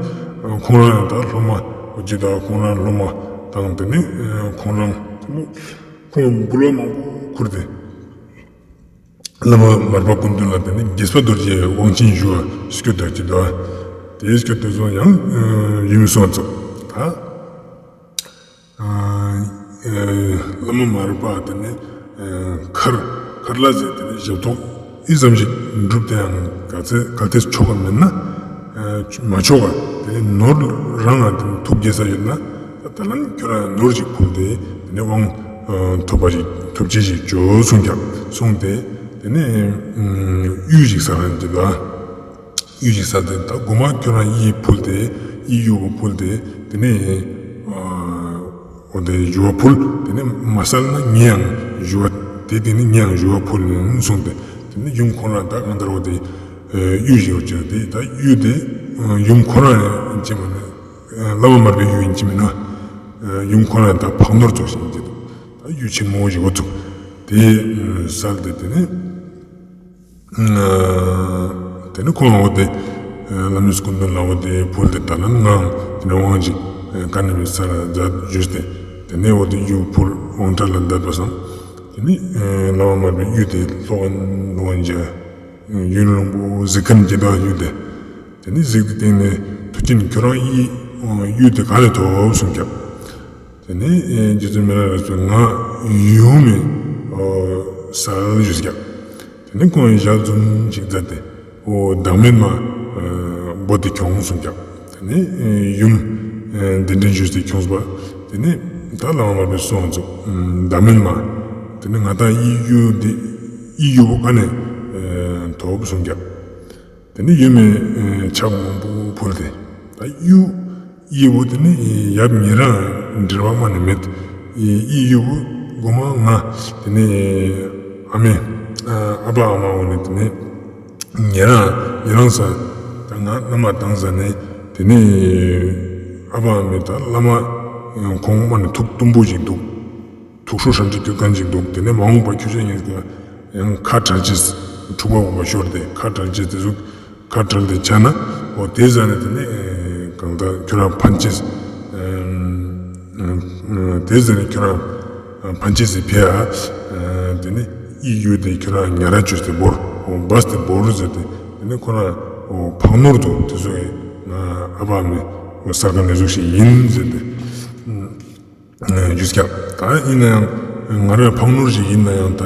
ཁོང་རང་ཡང་ད་སློབ་མ་འོ་ཅི་ད་ཁོང་རང་སློབ་མ་དང་། དེ་ནི་ཁོང་རང་དེ་ནི་ཁོང་འབུལ་བ་མང་པོ་ཁུར་ཏེ། བླ་མ་མར་པ་སྐུ་མདུན་ལ་དེ་ནི་དགྱེས་པ་རྡོ་རྗེའི་དབང་ཆེན་ཞུ་བ་སྐྱོད་དོ་ཅི་དོ། དེ་སྐྱོད་དེ་སོང་ཡང་ཡུམ་སོང་ཙོག། ད་བླ་མ་མར་པ་དེ་ནི་མཁར་མཁར་ལ་ཟེར། དེ་ནི་ཞབས་ཏོག་ཨི་ཙམ་ཞིག་སྒྲུབ་སྟེ་ཡང་གལ་ཏེ་གལ་ཏེ་ཆོག་ག་མེད་ན། མ་ཆོག་ག་དེ་ནི་ནོར་རང་ང་དེ་ནི་ཐུགས་དགྱེས་ས་ཡོད་ན། ད་ལན་ཁྱོད་རང་ནོར་ཅིག་ཕུལ་ཏེ་དེ་ནི་དབང་ཐོབ་པ་ཞིག་ཐོབ་ཅེས་ཞིག་བཅོ་གསུངས་ཀྱག། གསུངས་ཏེ་དེ་ནི་གཡུ་ཞིག་ས་རང་ཅི་ད། གཡུ་ཞིག་ས་སྟེ། ད་གོ་མ་ཁྱོད་རང་གཡུ་ཕུལ་ཏེ། གཡུ་ཡོལ་བ་ཕུལ་ཏེ། དེ་ནི་འོ་དེ་ཞུ་བ་ཕུལ། དེ་ནི་མ་སལ་ན་ངས་ཡང་ཞུ་བ་དེ་དེ་ནི་ངས་ཡང་ཞུ་བ་ཕུལ་ཡིན་གསུངས་ཏེ། དེ་ནི་ཡུམ་ཁོང་རང་ད་གང་ལྟར་འོ་དེ་གཡུ་ཞིག་འོ་ཅི་དེ་ད་གཡུ་དེ་ཡུམ་ཁོང་རང་ཡིན་ཅི་མིན་ན། བླ་མ་མར་པའི་གཡུ་ཡིན་ཅི་མིན་ན། ཡུམ་ཁོང་རང་ད་ཕག་ནོར་ཙོགས་ཤིག་ཡིན་ཅི་འདུག། ད་གཡུ་ཆེན་མོ་ཞིག་འོ་ཙོགས་དེ་སལ་ཏེ། དེ་ནི་དེ་ནི་ཁོང་འོ་དེ་བླ་མའི་སྐུ་མདུན་ལ་འོ་དེ་ཕུལ་ཏེ། ད་ལན་ངའང་དེ་ནི་དབང་ཅིག་ག་ནས་མི་ས་ར་མཛད་ཞུས་ཏེ། དེ་ནི་འོ་དེ་གཡུ་ཕུལ་དབང་གྲལ་ལ་བསྡད་པ་སང་། དེ་ནི་བླ་མ་མར་པའི་གཡུ་དེ་ལྷོ་ཁ་ལྷོ་ཁ་འཇའ་ཡུན་རིང་པོ་གཟིགས་མཁན་གྱི་ད་གཡུ་དེ། དེ་ནི་གཟིགས་ཏེ་སྟེང་ནས་མཐུ་ཆེན་ཁྱོད་རང་གཡུ་གཡུ་དེ་ག་ནས་ཐོབ་གསུངས་ཀྱག། དེ་ནི་རྗེ་བཙུན་མི་ལ་རས་པས་ང་ཡུམ་མེ་སལ་ཞུས་ཀྱག། དེ་ནི་ཁོང་ཞལ་འཛུམ་ཞིག་མཛད་དེ། འོ་བདག་མེད་མ་བོ་དེ་ཁྱོངས་གསུངས་ཀྱག། དེ་ནི་ཡུམ་གདན་འདྲེན་ཞུས་ཏེ་ཁྱོངས་པ། དེ་ནི་ད་བླ་མ་མར་པས་གསུངས་ཙོགས། བདག་མེད་མ་དེ་ནི་ང་དང་གཡུ་གཡུ་དེ་གཡུ་ཡོལ་བ་ག་ནས་ཐོབ་གསུངས་ཀྱག། དེ་ནི་ཡུམ་མེ་ཕྱག་མང་པོ་ཕུལ་ཏེ། ད་གཡུ་གཡུ་ཡོལ་བ་དེ་ནི་ཡབ་ཉེ་རང་འབྲེལ་བ་མ་ནི་མེད། གཡུ་ཡོལ་བ་གོ་མ་ང་དེ་ནི་ཨ་མེ་ཨ་ཕ་ཨ་མ་འོ་ནི་དེ་ནི་ཉེ་རང་ཉེ་རང་ས་ད་ང་མནའ་མ་བཏང་ས་ནི་དེ་ནི། ཨ་བ་ཨ་མའི་ད་བླ་མ་ཁོང་མ་ནི་ཐུགས་དུམ་བུ་ཞིག་འདུག། ཐུགས་ཁྲོ་ཧྲལ་ཏེ་སྐྱོད་མཁན་ཞིག་འདུག། དེ་ནས་མ་འོངས་པ་ཁྱོ་ཞ་ཉིས་ཀ་ཡང་ཁ་བྲལ་ཅེས། འཁྲུག་པ་འོང་བ་ཤོར་ཏེ་ཁ་བྲལ་ཅེས་དེ་ཟུག་ཁ་བྲལ་ཏེ་ཆ་ན། འོ་དེ་ཟ་ནས་དེ་ནས་གང་ལྟར་ཁྱོ་རང་ཕན་ཅེས། དེ་ཟ་ནས་ཁྱོ་རང་ཕན་ཅེས་སི་ཕི་ཡ། དེ་ནས་ཨི་ཡུལ་དེ་ཁྱོ་རང་ཉ་ར་བཅོས་ཏེ་བོར། འོ་བས་ཏེ་བོར་ཟེར་ཏེ་དེ་ནས་ཁོ་རང་འོ་ཕག་ནོར་དུ་དེ་ཟུག་ཨ་བ་ཨ་མའི་གསར་ཁང་ནས་ཟུག་ཞིག་ཡིན་ཟེར་ཏེ། ཞུས་ཀྱག། ད་ཡིན་ན་ཡང་ང་རང་ཕག་ནོར་ཞིག་ཡིན་ན་ཡང་ད་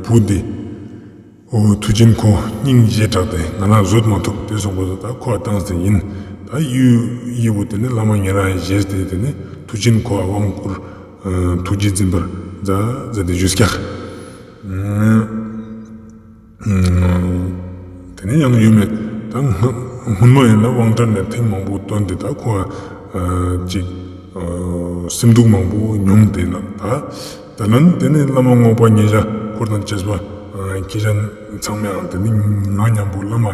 བུ་འདི་འོ་མཐུ་ཆེན་ཁོ་སྙིང་རྗེ་དྲགས་ཏེ་ང་རང་བཟོད་མ་ཐུབ། དེ་སོང་པ་ད་ཁོ་བཏང་སྟེ་ཡིན། ད་ཡུལ་ཡི་བོ་དེ་ནི་བླ་མ་ཉེ་རང་བཞེས་ཏེ་དེ་ནི་མཐུ་ཆེན་ཁོ་དབང་བསྐུར། ཐུགས་རྗེ་འཛིན་པར་མཛད་མཛད་དེ་ཞུས་ཀྱག། དེ་ནས་ཡང་ཡུལ་མི་ད་སྔོན་མ་ཡིན་ན་དབང་གྲལ་ནས་ཐེངས་མང་པོ་བཏོན་ཏེ་ད་ཁོ་ཅིག་སེམས་སྡུག་མང་པོ་མྱོང་སྟེ་ན་ད་ད་ལན་དེ་ནས་བླ་མ་རྔོག་པ་ཉེ་ཞ་འཁོར་དང་བཅས་པ་ཁྱེད་ཅག་ཚང་མའང་དེ་ནས་ང་མཉམ་པོ་བླ་མ་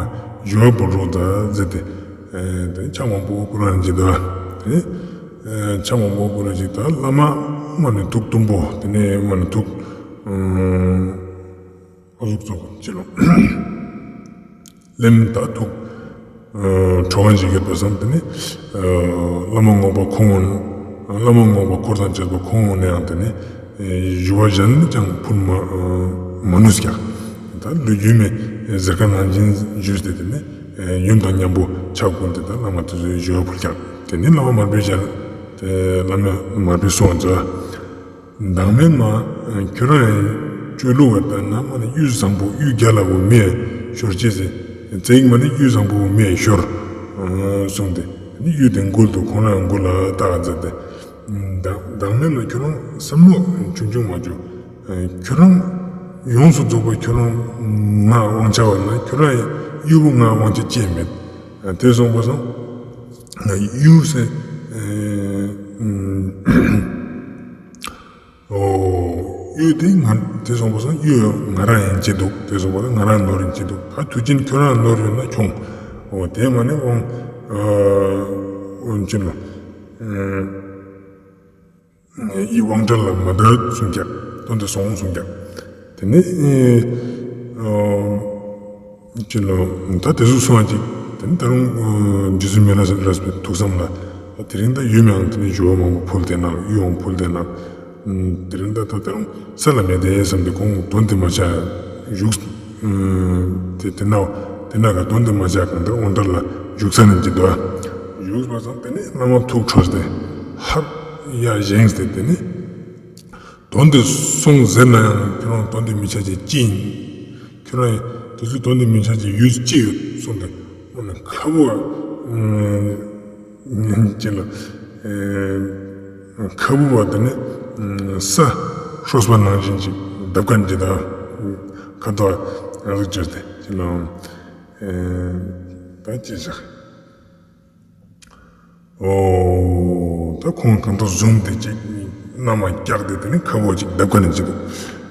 ཞུ་བ་འབུལ་རོགས་ད་ཟེར་ཏེ་དེ་ནས་ཕྱག་མང་པོ་བསྐུར་བ་ཅིག་ད་དེ་ནས་ཕྱག་མང་པོ་བསྐུར་བ་ཅིག་ད་བླ་མ་མ་ནི་ཐུགས་དུམ་བུ་དེ་ནས་མ་ནི་ཐུགས། ཨ་ཟུག་ཙོགས་ཅི་ལོ། ལེམ་ད་ཐུགས་ཁྲོ་གང་ཞིག་ཡོད་པ་སང་དེ་ནི་བླ་མ་རྔོག་པ་ཁོང་བླ་མ་རྔོག་པ་འཁོར་དང་བཅས་པ་ཁོང་ནས་ཡང་དེ་ནི་ཞུ་བ་གཞན་ཀྱང་ཕུལ་མ་མ་ནུས་ཀྱག། ད་ལོ་རྒྱུས་མེད་ཟེར་ཁ་ནང་བཞིན་ཞུས་ཏེ་དེ་ནི་ཡུམ་དང་མཉམ་པོ་ཕྱག་བསྐུར་ཏེ་ད་བླ་མ་དེ་ཚོའི་ཞུ་བ་ཕུལ་ཀྱག། དེ་ནི་བླ་མ་མར་པའི་ཞལ་བླ་མ་མར་པའི་གསུང་མཛད། བདག་མེད་མ། ཁྱོད་རང་ཡང་སྤྱོད་ལུགས་པ་ལྟར་ན་མ་ནི་གཡུ་བཟང་པོ་གཡུ་རྒྱ་ལ་བོ་མེ་ཤོར་ཅེས་ཟེར། ཙེག་མ་ནི་གཡུ་བཟང་པོ་མེ་ཤོར་གསུངས་ཏེ་ནི་གཡུ་དེ་མགུལ་དུ་ཁོང་རང་མགུལ་ལ་བཏགས་མཛད་དེ། བདག་བདག་མེད་མ་ཁྱོད་རང་བསམ་བློ་ཆུང་ཆུང་མ་བཅོ། ཁྱོད་རང་ཡོངས་སུ་རྫོགས་པ་ཁྱོད་རང་ང་དབང་ཆ་བ་ན་ཁྱོད་རང་ཡང་གཡུ་བོ་ང་དབང་ཆ་ཅི་མེད། དེ་སོང་པ་སང་གཡུ་ཟེར། འོ། གཡུ་དེ་ང་དེ་སོང་པ་སང་གཡུ་ང་རང་ཡིན་གྱི་འདུག། དེ་སོང་པ་སང་ང་རང་ནོར་ཡིན་གྱི་འདུག། ད་མཐུ་ཆེན་ཁྱོད་རང་ནོར་ཡོད་ན་ཁྱོང་། འོ་དེ་མ་ནི་དབང་དབང་ཆེན་ལ་ཡི་དབང་གྲལ་ལ་མ་བདར་གསུང་ཀྱག། དོན་དེ་སོང་གསུང་ཀྱག། དེ་ནི་ཅི་ལོ། ད་དེ་ཟུག་སོང་བ་ཅིག། དེ་ནི་ད་རུང་རྗེ་བཙུན་མི་ལ་རས་པའི་ཐུགས་བསམ་ལ་དེ་རིང་ད་ཡུམ་ཡང་དེ་ནི་ཞུ་བ་མང་པོ་ཕུལ་ཏེ་ན་གཡུ་ཡང་ཕུལ་ཏེ་ན། དེ་རིང་ད་ད་དེ་རུང་ས་ལ་མེད་དེ་བསམ་སྟེ་ཁོང་དོན་དེ་མ་ཆ་བཞུགས། དེ་དེ་ན་དེ་ན་ག་དོན་དེ་མ་ཆ་གང་ལྟར་དབང་གྲལ་ལ་བཞུགས་ས་ནས་ཅི་དོ། བཞུགས་པ་སང་དེ་ནི་བླ་མ་ཐུགས་ཁྲོས་ཏེ་ཧར་ཡར་བཞེངས་ཏེ་དེ་ནི། དོན་དེ་སོང་ཟེར་ན་ཡང་ཁྱོད་རང་དོན་དེ་མི་ཆ་ཅེས་ཅི་ཡིན། ཁྱོད་རང་དེ་ཚོའི་དོན་དེ་མི་ཆ་ཅེས་ཡུལ་ཅི་ཡོད་གསུངས་ཏེ་མ་ནི་ཁ་བུ་བ་ཅི་ལ་ཁ་བུ་བ་དེ་ནི་ས་ཤོར་བ་ནང་བཞིན་ཅིག་བརྡབ་ཀ་ཅི་ད་ཁ་དོག་ཡང་ཟིག་བཅོས་ཏེ་ཅི་ལ་ད་ཅི་ཟེར། འོ། ད་ཁོང་གང་དུ་བཟུང་སྟེ་ཅིག་མནའ་མ་བཀྱགས་ཏེ་དེ་ནི་ཁ་བོ་ཅིག་བརྡབ་ཀ་ནས་ཅི་འདུག།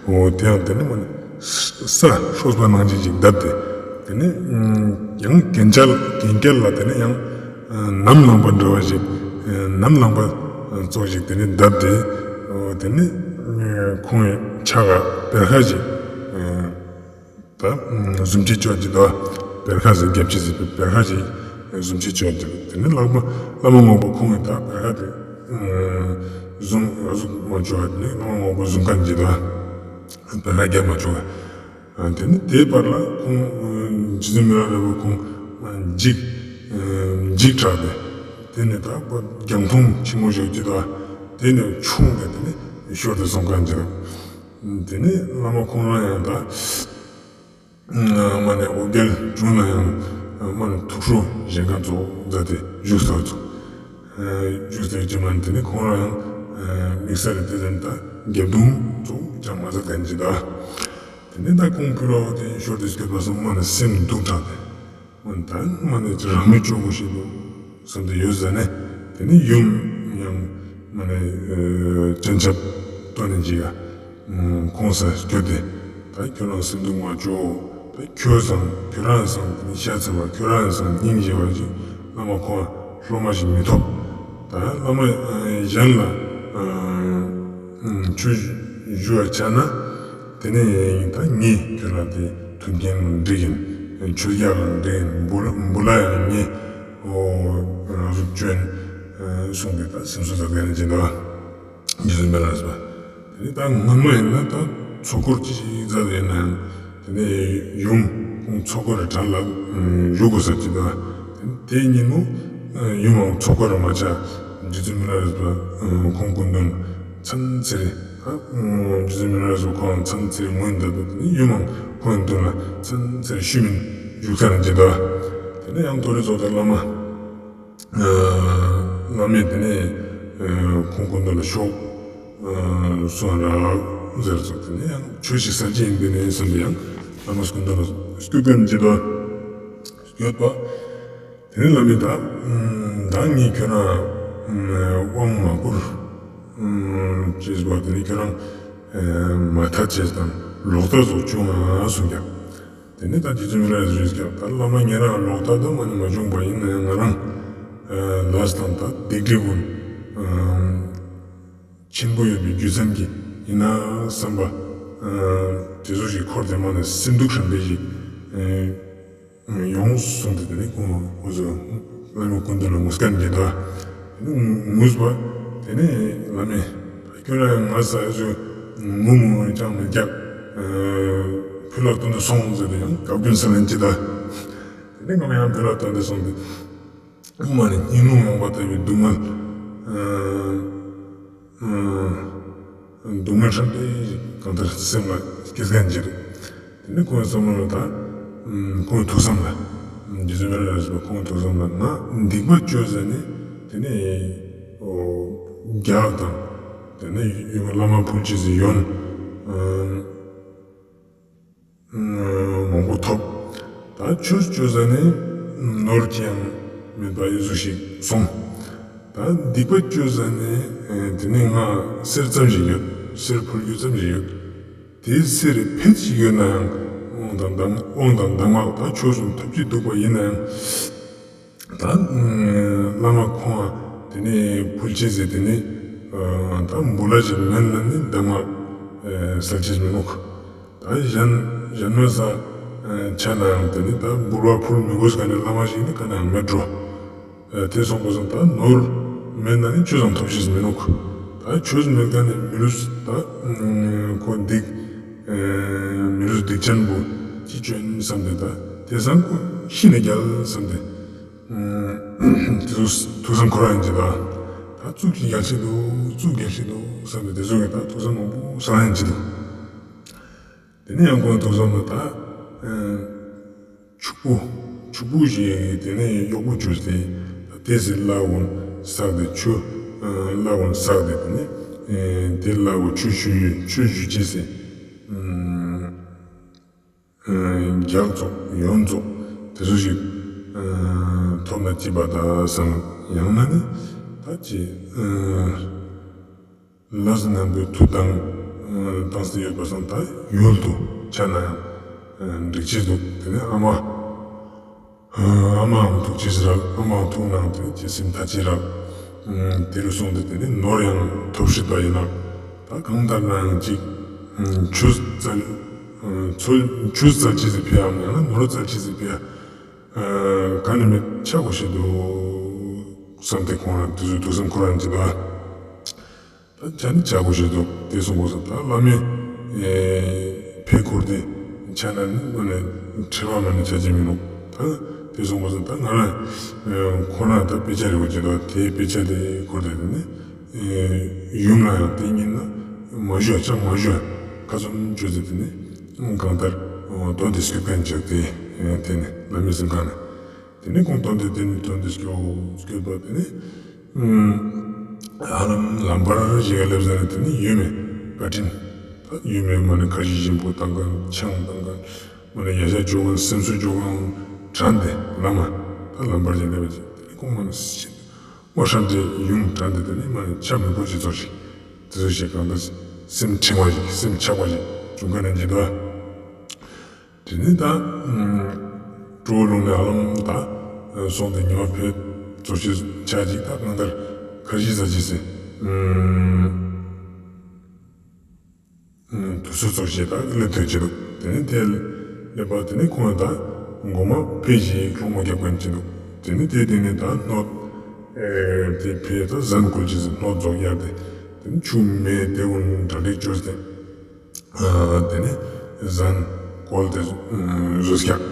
འོ་དེ་ཡང་དེ་ནི་མ་ནི་ས་ཤོར་བ་ནང་བཞིན་ཅིག་བརྡབ་སྟེ་དེ་ནི་ཡང་གན་རྐྱལ་གན་རྐྱལ་ལ་དེ་ནི་ཡང་ནམ་ལངས་པ་འདྲ་བ་ཞིག་ནམ་ལངས་པ་ཙོགས་ཤིག་དེ་ནི་བརྡབ་སྟེ་འོ་དེ་ནི་ཁོང་གི་ཕྱག་ག་བེར་ཁ་ཅིག་ད་གཟུམ་ཅིག་ཅོ་ཅི་དོ། བེར་ཁ་ཟེར་རྒྱབ་ཅི་ཟེར་བེར་ཁ་ཅིག་གཟུམ་ཅིག་ཅོ་ཅི་དོ། དེ་ནི་བླ་མ་བླ་མ་རྔོག་པ་ཁོང་གི་ད་བེར་ཁ་དེ་གཟུམ་གཟུམ་མ་ཅོ་བ་དེ་ནི་བླ་མ་རྔོག་པ་གཟུམ་ཁ་ཅི་དོ། བེར་ཁ་རྒྱབ་མ་ཅོ་བ། དེ་ནི་དེའི་བར་ལ་ཁོང་རྗེ་བཙུན་མི་ལ་རས་པ་ཁོང་འཇིགས་འཇིགས་དྲགས་ཏེ་དེ་ནི་ད་རྒྱང་མཐོང་ཆེན་མོ་ཞིག་ཅི་དོ། དེ་ནི་ཆུང་སྟེ་དེ་ནི་ཤོར་ཏེ་སོང་ཁ་ཅི་དོ། དེ་ནི་བླ་མ་ཁོང་རང་ཡང་ད། མ་ནི་འོ་བརྒྱལ་བྱུང་ན་ཡང་མ་ནི་ཐུགས་ཁྲོ་གཞན་ཁ་ཙོགས་མཛད་དེ་བཞུགས་སོ་ཙོགས། བཞུགས་སོ་ཙོགས་མ་ནི་དེ་ནི་ཁོང་རང་ཡང་དམིགས་བསལ་དེ་ཙམ་ད་རྒྱབ་རྡུང་ཙོགས་ཅང་མ་མཛད་མཁན་ཅི་ད། དེ་ནི་ད་ཁོང་ཕུལ་བ་དེ་ཤོར་ཏེ་སྐྱོད་པ་སོང་མ་ནི་སེམས་སྡུག་དྲགས་ཏེ། འོན་ཏང་མ་ནི་རང་མི་ཆོག་གོ་ཞིག་འདུག་བསམ་སྟེ་ཡོད་ཟ་ནས་དེ་ནི་ཡུམ་ཡང་མ་ནི་སྤྱན་ཆབ་སྟོན་ནས་ཅི་ག་ཁོང་ས་སྐྱོད་དེ་ད་ཁྱོད་རང་སེམས་སྡུག་མ་ཆོག། ད་ཁྱོད་སང་ཁྱོད་རང་སང་དེ་ནི་ཤ་ཚ་བ་ཁྱོད་རང་སང་སྙིང་རྗེ་བ་ཅིག་བླ་མ་ཁོང་སློབ་མ་ཞིག་མི་ཐོབ། བླ་མ་གཞན་ལ་ཆོས་ཞུ་བར་བྱ་ན། དེ་ནས་ད་ངས་ཁྱོད་ལ་དེ་མཐུན་རྐྱེན་འགྲིག་ཡིན། ཆོས་རྒྱག་ཡང་འགྲིག་ཡིན། འབུལ་ལ་ཡང་ངས་འོ་རང་སུ་བཅོན་གསུངས་ཏེ་ད་སེམས་གསོ་ཟ་ག་ནས་ཅི་འདུག་རྗེ་བཙུན་མི་ལ་རས་པ། དེ་ནས་ད་སྔོན་མ་ཡིན་ན་ད་ཚོགས་འཁོར་ཅིག་མཛད་ཡིན་ནའང་དེ་ནས་ཡུམ་ཁོང་ཚོགས་འཁོར་གྲལ་ལ་བཞུགས་དགོས་ས་ཅིག་འདུག་དེ་ཉིན་མོ་ཡུམ་ཁོང་ཚོགས་འཁོར་མ་ཆགས། རྗེ་བཙུན་མི་ལ་རས་པ་ཁོང་སྐུ་མདུན་ཚུན་ཚོད་རེ། རྗེ་བཙུན་མི་ལ་རས་པ་ཁོང་ཚུན་ཚོད་རེ་ངུས་འདུག་དེ་ནས་ཡུམ་ཁོང་མདུན་ལ་ཚུན་ཚོད་རེ་ཤུལ་མིན་བཞུགས་ས་ནས་ཅི་འདུག་དེ་ནས་ཡང་མདོ་ལས་ཚོགས་དང་བླ་མ། བླ་མས་དེ་ནས་ཁོང་སྐུ་མདུན་ལ་ཤོག་གསུང་རག་ཟེར་ཙང་། དེ་ནས་ཡང་ཆོས་ཤིག་ཟེར་གྱི་ཡིན་པས་ནས་བསམ་པས་ཡང་བླ་མ་སྐུ་མདུན་ལ་སྐུ་བཀའ་ཅི་འདུག་ཡོད་པ། དེ་ནས་བླ་མས་ད་ད་ངས་ཁྱོད་རང་དབང་མ་བསྐུར་ཅེས་པ་དེ་ནས་ཁྱོད་རང་མ་ཐད་ཅེས་དང་ལོག་ལྟ་ཙོགས་བྱུང་ང་གསུངས་ཀྱང་། དེ་ནས་ད་རྗེ་བཙུན་མི་ལ་རས་པས་ཀྱང་ད་བླ་མ་ཉེ་རང་ལོག་ལྟ་དང་མ་ནི་མ་བྱུང་པ་ཡིན་ན་ཡང་ང་རང་ལས་དང་ད་སྡིག་སྒྲིབ་ཀུན་ཆེན་པོ་ཡོད་པའི་རྒྱུ་མཚན་གྱིས་ཡིན་ན་བསམ་པ་དེ་ཚོ་ཞིག་འཁོར་ཏེ་མ་ནི་སེམས་སྡུག་ཤོས་པའི་ཞིག་ཡོང་གསུངས་ཏེ། དེ་ནས་ཁོང་འོ་ཟོ་བླ་མའི་སྐུ་མདུན་ལ་ངུས་ཀ་ཅི་འདུག་ངུས་པ། དེ་ནས་བླ་མས་ཁྱོད་རང་ང་ས་ཡ་ཚོས་ངུ་མུ་ཅང་མི་རྒྱག་ཕུ་ལ་སྟོན་ཏེ་སོང་ཟེར་ཏེ་ཡང་བཀའ་བཀྱོན་ས་ལན་ཅི་ད། དེ་ནས་ཁོང་ཡང་ཕུ་ལ་སྟོན་ཏེ་སོང་སྟེ་མ་ནི་སྙིང་རླུང་ཡོང་བ་ལྟ་བུའི་སྡུག་བསྔལ་སྡུག་བསྔལ་ཧྲན་ཏེ་གང་ལྟར་སེམས་ལ་སྐྱེས་ཀ་ཅི་འདུག་དེ་ནས་ཁོང་བསམ་བློ་ལ་ད་ཁོང་ཐུགས་བསམ་ལ་རྗེ་བཙུན་མི་ལ་རས་པ་ཁོང་ཐུགས་བསམ་ལ་ང་སྡིག་པ་བཅོས་ཟ་ནས་དེ་ནས་རྒྱག་དང་དེ་ནས་ཡུམ་བླ་མ་ཕུལ་ཅེས་སི་ཡོན་མང་པོ་ཐོབ། ད་ཆོས་བཅོས་ཟ་ནས་ནོར་ཅི་ཡང་མེད་པ་ཡོད་ཟུག་ཞིག་སོང་། ད་སྡིག་པ་བཅོས་ཟ་ནས་དེ་ནས་ང་གསེར་ཙམ་ཞིག་ཡོད། གསེར་ཕུལ་རྒྱུ་ཙམ་ཞིག་ཡོད། དེའི་ཚེ་རེ་ཕེད་ཅིག་ཡོད་ན་ཡང་དབང་དང་གདམས་དབང་དང་གདམས་ངག་ད་ཆོས་གསུམ་ཐོབ་ཅི་འདུག་པ་ཡིན་ན་ཡང་། ད་བླ་མ་ཁོང་དེ་ནས་ཕུལ་ཅེས་ཟེར་དེ་ནས་ད་འབུལ་ལ་ཅིག་མེད་ན་ནི་གདམས་ངག་སལ་ཅེས་མི་ནུག་ད་གཞན་གཞན་མ་ས་ཆ་ན་ཡང་དེ་ནས་ད་འབུལ་བ་ཕུལ་མི་དགོས་ཀ་ནས་བླ་མ་ཞིག་ནི་ཀ་ནས་ཡང་མེད་འགྲོ། དེ་སོང་པ་སང་ད་ནོར་མེད་ན་ནི་ཆོས་ཙམ་ཐོབ་ཤེས་མི་ནུག་ད་ཆོས་མེད་ཀ་ནས་མི་རུས་ད་ཁོ་སྡིག་མི་རུས་སྡིག་ཅན་པོ་ཅི་བཅོས་བསམ་སྟེ་ད་དེ་སང་ཁོ་ཤི་ནས་རྒྱལ་བསམ་སྟེ། དེ་ཚོ་ཐུགས་བསམ་ཁོ་རང་ཡིན་གྱི་ད། ད་གཙུག་གི་རྒྱལ་སྲིད་དུ་གཙུག་རྒྱལ་སྲིད་དུ་བསམ་སྟེ་དེ་ཚོ་གི་ད་ཐུགས་བསམ་མང་པོ་བསམ་ཡིན་གྱི་འདུག་དེ་ནས་ཡང་ཁོང་ཐུགས་བསམ་ལ་ད་ཕྱུག་པོ་ཕྱུག་པོ་ཞིག་དེ་ནས་གཡོག་པོ་བཅོས་ཏེ་ད་དེ་སི་བླ་འོན་བསགས་ཏེ་ཆོས་བླ་འོན་བསགས་ཏེ་དེ་ནས་དེ་བླ་འོ་ཆོས་ཞུ་ཡོད་ཆོས་ཞུ་ཅེས་སི་རྒྱག་ཙོགས་ཡོན་ཙོགས་དེ་ཚོ་ཞིག་ཐོབ་ན་ཅི་བ་ད་བསམ། ཡང་ན་ནི་ད་ཅི་ལས་ངན་པའི་མཐུ་བཏང་བཏང་སྟེ་ཡོད་པ་སང་ད་ཡུལ་དུ་ཆ་ན་ཡང་འགྲིག་ཅི་འདུག་དེ་ནས་ཨ་མ་ཨ་མའང་ཐུགས་རྗེས་རག་ཨ་མའང་ཐུགས་ནང་དེ་ཅི་སེམས་ཐ་ཅི་རག་དེ་རུ་སོང་སྟེ་དེ་ནས་ནོར་ཡང་ཐོབ་སྲིད་པ་ཡིན་ན་ད་གང་ལྟར་ན་ཡང་ཅིག་ཆོས་བཙལ་ཆོས་བཙལ་ཅི་ཟིག་ཕི་ཡ་ཡང་ན་ནོར་བཙལ་ཅི་ཟིག་ཕི་ཡ་ག་ནས་མེད་ཆ་དགོས་ཤེས་འདུག་བསམ་སྟེ་ཁོང་རང་དེ་ཚོའི་ཐུགས་བསམ་ཁོ་རང་ཅི་འདུག་ད་ཆ་ནི་ཆ་དགོས་ཤེས་འདུག་དེ་སོང་པ་སང་ད་བླ་མའི་ཕེ་འཁོར་ཏེ་ཆ་ན་ནི་མ་ནི་ཁྲེལ་བ་མ་ནི་ཆ་ཅི་མི་ནུག་ད་དེ་སོང་པ་སང་ད་ང་རང་ཁོ་རང་ད་དཔེ་ཆ་རེ་བ་ཅི་འདུག་དེ་དཔེ་ཆ་དེ་འཁོར་ཏེ་དེ་ནི་ཡུམ་ལ་ཡང་དེ་ཉིན་ན་མ་ཞུ་ཡ་ཅང་མ་ཞུ་ཡ་ཁ་ཚུམ་བཅོས་ཏེ་དེ་ནི་གང་ལྟར་དོན་དེ་སྐྱོབ་མཁན་ཅིག་དེ་དེ་ནི་བླ་མའི་སེམས་ཁ་ནས། དེ་ནས་ཁོང་དོན་དེ་དེ་ནི་དོན་དེ་སྐྱོ་སྐྱོ་བ་དེ་ནས་ཧ་ལམ་ལམ་བར་ཞིག་ག་སླེབས་ཟ་ནས་དེ་ནས་ཡུམ་མེ་བཀའ་དྲིན་ད་ཡུམ་མེ་མ་ནི་ཁ་ཞེ་ཞིམ་པོ་བཏང་མཁན་ཆང་བཏང་མཁན་མ་ནི་ཡ་ཤ་འཇོག་མཁན་སེམས་གསོ་འཇོག་མཁན་དྲན་ཏེ་བླ་མ་ད་ལམ་བར་ཞིག་སླེབས་ཟ་དེ་ནས་ཁོང་མ་ནི་སེམས་མ་ཧྲན་ཏེ་ཡུམ་དྲན་ཏེ་དེ་ནས་མ་ནི་ཆ་མི་ཕོད་ཅི་ཚོར་ཞིག་དེ་ཚོ་ཞིག་གང་ལྟར་སེམས་ཁྲིང་བ་ཞིག་སེམས་ཆགས་པ་ཞིག་བྱུང་མཁན་ནི་འཇིག་པ། དེ་ནས་ད་སྤྲོ་བོ་ལུང་ནས་ཧ་ལམ་ད་སོང་སྟེ་ཉི་མ་ཕེད་ཙོགས་ཤིག་ཆ་ཅིག་ད་གང་ལྟར་ ཁར་ཇི་ཟ་ཅེས་སི་དུས་ཚོད་ཙོགས་ཤིག་ད་སླེབས་ཐུབ་ཅེས་འདུག། དེ་ནེ་དེ་སླེབས་པ་དེ་ནེ་ཁོང་ད་གོ་མ་ཕེ་ཞིག་སློང་མོ་རྒྱབ་མཁན་ཅིག་འདུག། དེ་ནེ་དེ་དེ་ནེ་ད་སྣོད་དེ་ཕེ་ད་ཟན་བཀོལ་ཅེས་སི་སྣོད་ཙོགས་ཡར་དེ་དེ་ནེ་ཆུ་མེ་དེ་ཀུན་གྲ་སྒྲིག་བཅོས་ཏེ། དེ་ནེ་ཟན་བཀོལ་ཏེ་བཟོས་ཀྱག།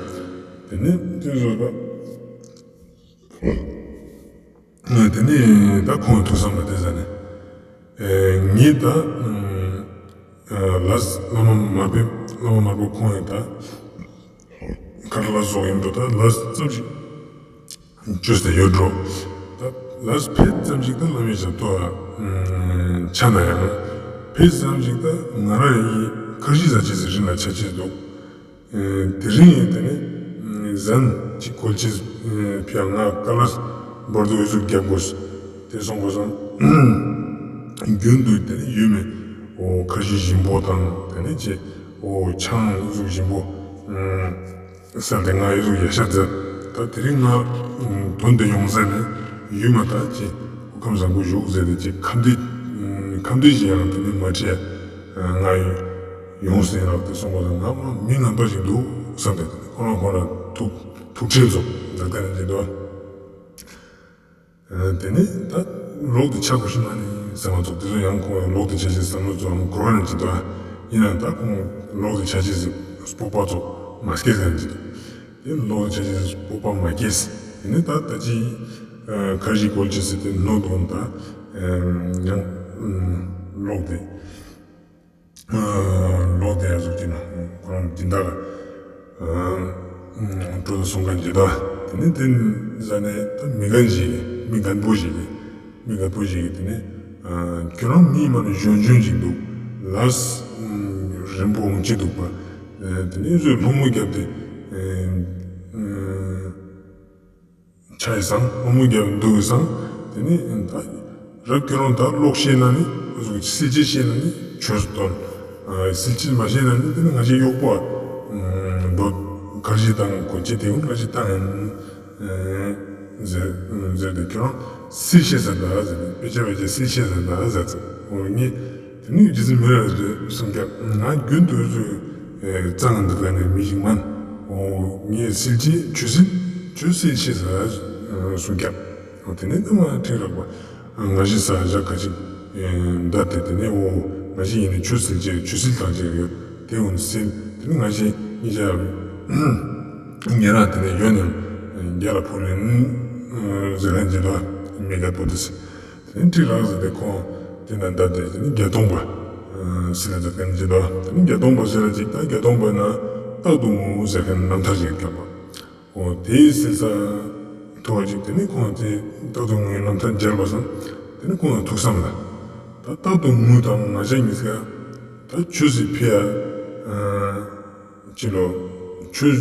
དེ་ནེ་དེ་བཟོས་པ། དེ་ནེ་ད་ཁོང་ཐུགས་བསམ་པ་དེ་ཟ་ནེ། ངས་ད་ལས་བླ་མ་མར་པའི་བླ་མ་མར་པོ་ཁོང་ཡང་ད་ག་རེ་ལ་སོགས་ཡིན་འགྲོ་ད་ལས་ཙམ་ཞིག་བཅོས་ཏེ་ཡོད་འགྲོ། ད་ལས་ཕེ་ཙམ་ཞིག་ད་བླ་མའི་ཞབས་ཏོག་ཆ་ན་ཡང་ཕེ་ཙམ་ཞིག་ད་ང་རང་ཡི་ཁར་ཇི་ཟ་ཅེས་སི་རིན་ལ་ཆ་ཅེས་འདུག། དེ་རིང་ཡིན་དེ་ནེ་ཟན་ཅིག་བཀོལ་ཅེས་ཕི་ཡ་ང་ཀ་ལར་བོར་དུ་འོ་ཟུག་རྒྱབ་དགོས། དེ་སོང་པ་སང་རྒྱུན་དུ་དེ་ནེ་ཡོད་མེད་འོ་ཁར་ཇི་ཞིམ་པོ་དང་དེ་ནེ་ཅེ་འོ་ཆང་འོ་ཟུག་ཞིམ་པོ་ཟ་དེ་ང་འོ་ཟུག་ཡ་ཤ་མཛད། ད་དེ་རིང་ང་དོན་དེ་ཡོང་ཟ་ནེ་ཡོད་མ་ད་ཅེ་འོ་ཁམས་བཟང་པོ་བཞུགས་ཟེར་ཏེ་ཅེ་ཁ་འདོན་ཁ་འདོན་ཞིག་ཡང་དེ་ནེ་མ་བྱས་ང་ཡོང་ཟེར་རག་དེ་སོང་པ་ང་མ་མི་ངན་པ་ཞིག་འདུག་བསམ་སྟེ་ཁོ་རང་ཁོ་རང་ཐུགས་ཐུགས་ཁྲལ་ཚོགས་མཛད་མཁན་ཅིག་འདུག། དེ་ནེ་ད་ལོག་ཏེ་ཆ་དགོས་ཤེས་མ་ནེ་བསམ་པ་ཚོགས་དེ་ཚོ་ཡང་ཁོང་ལོག་ཏེ་ཆ་ཅེས་བསམ་བློ་ཚོགས་འཁོར་བ་ནང་ཅིག་འདུག། ཡིན་ནའང་ད་ཁོང་ལོག་ཏེ་ཆ་ཅེས་སི་སྤོབས་པ་ཚོགས་མ་སྐྱེས་མཁན་ཅིག། དེ་ལོག་ཏེ་ཆ་ཅེས་སི་སྤོབས་པ་མ་སྐྱེས། དེ་ནེ་ད་ད་ཅི་ཁར་ཇི་བཀོལ་ཅེས་སི་དེ་སྣོད་དུ་ད་ཡང་ལོག་སྟེ། ལོག་སྟེ་ཡ་ཟུག་ཅིག་ན་ཁོ་རང་སྦྱིན་བདག་ལ་འགྲོ་དུ་སོང་མཁན་ཅིག་འདུག། དེ་ནེ་དེ་ཟ་ནེ་ད་མི་རྒན་ཞིག་མི་རྒན་པོ་ཞིག་མི་རྒན་པོ་ཞིག་དེ་ནེ་ཁྱོད་རང་མི་མ་ནེ་གཞོན་གཞོན་ཞིག་འདུག། ལས་རིན་པོ་འོང་ཅེས་འདུག་པ། དེ་ནེ་བཟོས་སློང་མོ་རྒྱབ་སྟེ། ཆ་ཡི་སང་སློང་མོ་རྒྱབ་འདུག་གི་སང་། དེ་ནེ་ད་རབ་ཁྱོད་རང་ད་ཀློག་ཤེས་ན་ནི་སིལ་ཅི་ཤེས་ན་ནི་ཆོས་སྟོན། སིལ་ཅི་མ་ཤེས་ན་ནི་དེ་ནེ་ང་ཞའི་གཡོག་པོ་འགྲོ་ཁར་ཇི་དང་གོན་ཆས་དེ་ཀུན་ང་ཞའི་བཏང་ཡིན་ཟེར་ཟེར་ཏེ་ཁྱོད་རང་སིལ་ཤེས་ཟེར་ད་ཟེར་ཏེ་དཔེ་ཆ་བེད་ཆ་སིལ་ཤེས་ཟེར་ད་ཟེར་ཏེ་འོ་ངས། དེ་ནེ་རྗེ་བཙུན་མི་ལ་རས་པས་གསུངས་ཀྱག། ང་རྒྱུན་དུ་ཚུ་གཙང་ངི་འདུག་ལ་ནི་མི་ཞིག་མན། འོ་ངས་སིལ་ཅི་ཆུ་སིལ་ཆུ་སིལ་ཤེས་ཟེར་གསུངས་ཀྱག། འོ་དེ་ནེ་ད་མ་ཁྲིག་རག་པ་ང་ཞའི་ས་ཞག་ཁ་ཅིག་འདའ་སྟེ་དེ་ནེ་འོ་ང་ཞའི་ཡིན་ནི་ཆུ་སིལ་ཅི་ཆུ་སིལ་དང་ཅིག་ཡོད་དེ་འོ་སིལ་དེ་ནེ་ང་ཞའི་ཉེ་ཞ་ཉེ་རང་དེ་ནེ་ཡོད་ནི་རྒྱ་ལ་ཕུལ་ལེན་ཟེར་ལེན་ཅི་འདུག་མི་རྒད་པོ་དེ་སི། དེ་ནེ་ཁྲིག་རག་ཟེར་ཏེ་ཁོང་དེ་ན་འདའ་སྟེ་དེ་ནེ་བརྒྱད་སྟོང་པ་སིལ་ལ་མཛད་མཁན་ཅིག་འདུག། དེ་ནེ་བརྒྱད་སྟོང་པ་སིལ་ལ་ཅིག་ད་བརྒྱད་སྟོང་པ་ན་རྟག་ཏུ་ངུ་ཟེར་མཁན་རྣམ་ཐར་ཅིག་ཡོད་ཀྱག་པ། འོ་དེ་སིལ་ས་ཐོག་ཅིག་དེ་ནེ་ཁོང་དེ་རྟག་ཏུ་ངུའི་རྣམ་ཐར་མཇལ་བ་སང་དེ་ནེ་ཁོང་ལ་ཐུགས་བསམ་ལ། ད་རྟག་ཏུ་ངུ་དང་ང་ཞ་ཉིས་ཀ་ད་ཆོས་སི་ཕི་ཡ། ཅི་ལོ། ཆོས་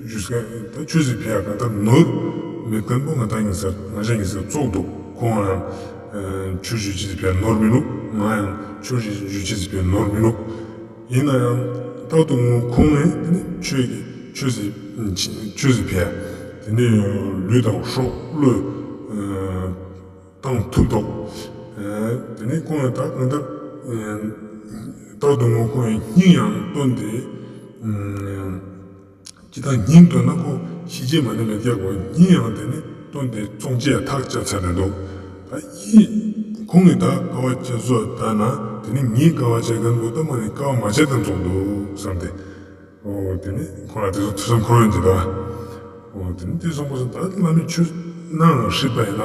ཞུ་ས་ད་ཆོས་སི་ཕི་ཡ་གང་ལྟར་ནོར་མེད་མཁན་པོ་ང་ད་ཉིས་ཀ་ང་ཞ་ཉིས་ཀ་ཙོགས་འདུག། ཁོང་ཡང་ཆོས་ཞུ་ཅེས་སི་ཕི་ཡ་ནོར་མི་འདུག། ང་ཡང་ཆོས་ཞུ་ཅེས་སི་ཕི་ཡ་ནོར་མི་འདུག། ཡིན་ན་ཡང་རྟག་ཏུ་ངུ་ཁོང་ངས་དེ་ནེ་ཆོས་ཀྱི་ཆོས་སི་ཆོས་སི་ཕི་ཡ་དེ་ནེ་ལུས་དང་སྲོག་བློས་བཏང་ཐུབ་འདུག། དེ་ནེ་ཁོང་ཡང་ད་གང་ལྟར་རྟག་ཏུ་ངུ་ཁོང་ཡང་སྙིང་ཡང་བཏོན་ཏེ། ཅི་ལྟར་སྙིང་བཏོན་ན་ཁོ་ཤི་ཅེས་མ་ནེ་མེད་ཀྱག་པ། སྙིང་ཡང་དེ་ནེ་བཏོན་ཏེ་བཙོང་ཅེས་ཡང་ཐག་བཅད་ཚར་ཏེ་འདུག། ད་ཡིན་ཁོང་གིས་ད་དཀའ་བ་སྤྱད་བཟོ་ད་ན་དེ་ནེ་ངས་དཀའ་བ་སྤྱད་མཁན་པོ་ད་མ་ནེ་དཀའ་བ་མ་སྤྱད་མཁན་ཙོགས་འདུག་བསམ་སྟེ། འོ་དེ་ནེ་ཁོ་རང་དེ་ཚོ་ཐུགས་བསམ་འཁོར་ཡོང་ཅིག་འདུག། འོ་དེ་ནེ་དེ་སོང་པ་སང་ད་བླ་མས་ཆོས་གནང་སྲིད་པ་ཡིན་ན་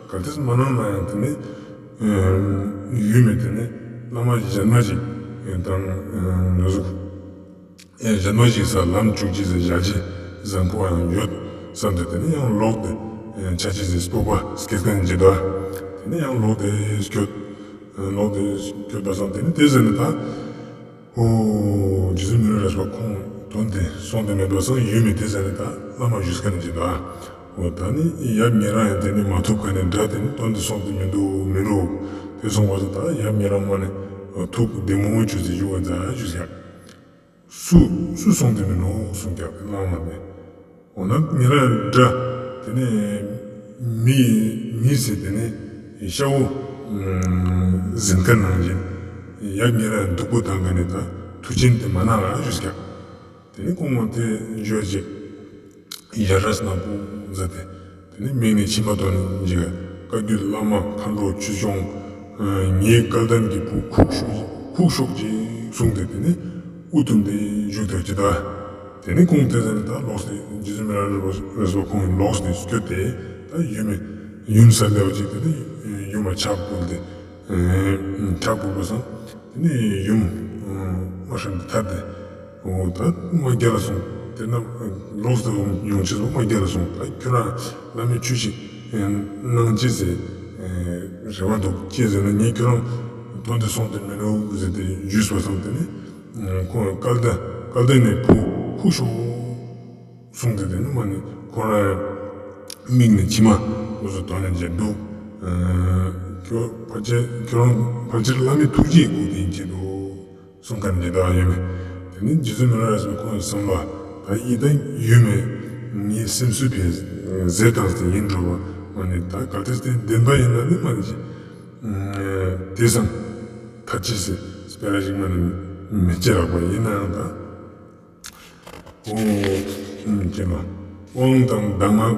གལ་ཏེ་མ་གནང་ན་ཡང་དེ་ནེ་ཡོད་མེད་དེ་ནེ་བླ་མ་གཞན་མ་ཞིག་དང་ནོ་ཟུག་གཞན་མ་ཞིག་ས་ལམ་བཅུག་ཅེས་སི་ཞལ་ཆེ་བཟང་པོ་ཡང་ཡོད་བསམ་སྟེ་དེ་ནེ་ཡང་ལོག་སྟེ་ཆ་ཅེས་སི་སྤོབས་པ་སྐྱེས་མཁན་ཅིག་འདུག། དེ་ནེ་ཡང་ལོག་སྟེ་སྐྱོད། ལོག་སྟེ་སྐྱོད་པ་སང་དེ་ནེ་དེ་ཟེར་ནེ་ད། འོ། རྗེ་བཙུན་མི་ལ་རས་པ་ཁོང་དོན་དེ་སོང་སྟེ་མེད་པ་སང་ཡོད་མེད་དེ་ཟེར་ནེ་ད་བླ་མ་ཞུས་མཁན་ཅིག་འདུག། འོ་ད་ནི་ཡབ་ཉེ་རང་ཡང་དེ་ནེ་མ་ཐུབ་མཁན་ནི་འདྲ་དེ་ནེ་དོན་དེ་སོང་སྟེ་མི་འདུག་མི་འགྲོ། དེ་སོང་པ་སང་ད་ཡབ་ཉེ་རང་མ་ནེ་ཐུགས་བདེ་མོ་བཅོས་ཏེ་བཞུགས་པ་མཛད་ཞུས་ཀྱག། སུ་སུ་སོང་སྟེ་མི་ནོག་གསུངས་ཀྱག་བླ་མ་ནི། འོ་ན་ཉེ་རང་འདྲ་དེ་ནེ་མི་མི་ཟེར་དེ་ནེ་ ཤ་བོ་ཟིན་ཁན་ནང་བཞིན་ཡབ་ཉེ་རང་སྡུག་པོ་བཏང་ཁན་ནི་ད་མཐུ་ཆེན་དེ་མ་ནང་ལ་ཞུས་ཀྱག། ཏེ་ནེ་ཁོང་ངོ་ཏེ་ཞུ་ཅེས་ཞལ་རས་ནག་པོ་མཛད་དེ། ཏེ་ནེ་མིག་ནེ་མཆི་མ་བཏོན་ནེ་ཞིག་བཀའ་བརྒྱུད་བླ་མ་མཁའ་འགྲོ་ཆོས་སྐྱོང་ངའི་སྐལ་ལྡན་གྱི་བུ་ཁུག་ཤོག་ཁུག་ཤོག་ཅིག་གསུངས་ཏེ། ཏེ་ནེ་དབུ་བཏུམས་ཏེ་བཞུགས་ཏེ་ཅི་ད། ཏེ་ནེ་ཁོང་ཏེ་ཟ་ནེ་ད་ལོགས་ཏེ་རྗེ་བཙུན་མི་ལ་རས་པ་ཁོང་ལོགས་ཏེ་སྐྱོད་དེ་ད་ཡུམ་ཡུམ་ས་ལེ་བ་ཅིག་ཏེ་ནེ་ཡུམ་ལ་ཕྱག་ཕུལ་ཏེ་ཕྱག་ཕུལ་བ་སང་ཏེ་ནེ་ཡུམ་མ་ཧྲན་ཏེ་ཐར་ཏེ། འོ་ད་མ་རྒྱལ་ལ་སོང་། ཏེ་ན་ལོགས་ཏེ་ཡོང་ཅེས་སོང་མ་རྒྱལ་ལ་སོང་། ད་ཁྱོད་རང་བླ་མའི་ཆོས་ཤིག་གནང་ཅེས་ཟེར་རེ་བ་འདུག་ཅི་ཟེར་ན་ངས་ཁྱོད་རང་དོན་དེ་སོང་སྟེ་མི་འདུག་ཟེར་ཏེ་ཞུས་པ་སང་ཏེ་ནེ་ཁོང་སྐལ་ལྡན་སྐལ་ལྡན་ནི་བུ་ཁུག་ཤོག་གསུངས་ཏེ། ཏེ་ནེ་མ་ནེ་ཁོ་རང་མིག་ནེ་མཆི་མ་འུ་ཟུག་བཏོན་ནེ་འདུག། ཁྱོད་ཕལ་ཆེར་ཁྱོད་རང་ཕལ་ཆེར་བླ་མའི་ཐུགས་རྗེའི་སྒོ་ནེ་ཡིན་ཅེས་འདུག་གསུངས་ཁན་ནི་ད་ཡོད་མེད། ཏེ་ནེ་རྗེ་བཙུན་མི་ལ་རས་པ་ཁོང་གི་བསམ་པ་ད་ཡི་དྭགས་ཡོད་མེད་ངའི་སེམས་སུ་ཕེ་ཟེར་བཏང་སྟེ་ཡིན་འགྲོ་བ་མ་ནེ་ད་གལ་ཏེ་བདེན་པ་ཡིན་ན་ནི་མ་ནེ་ཅི་ཏེ་སང་ཐ་ཅི་སེ་སྤེ་ར་ཞིག་མ་ནེ་མི་ཅི་རག་པ་ཡིན་ནའང་ད། འོ་ཅི་ལ་དབང་དང་གདམས་ངག་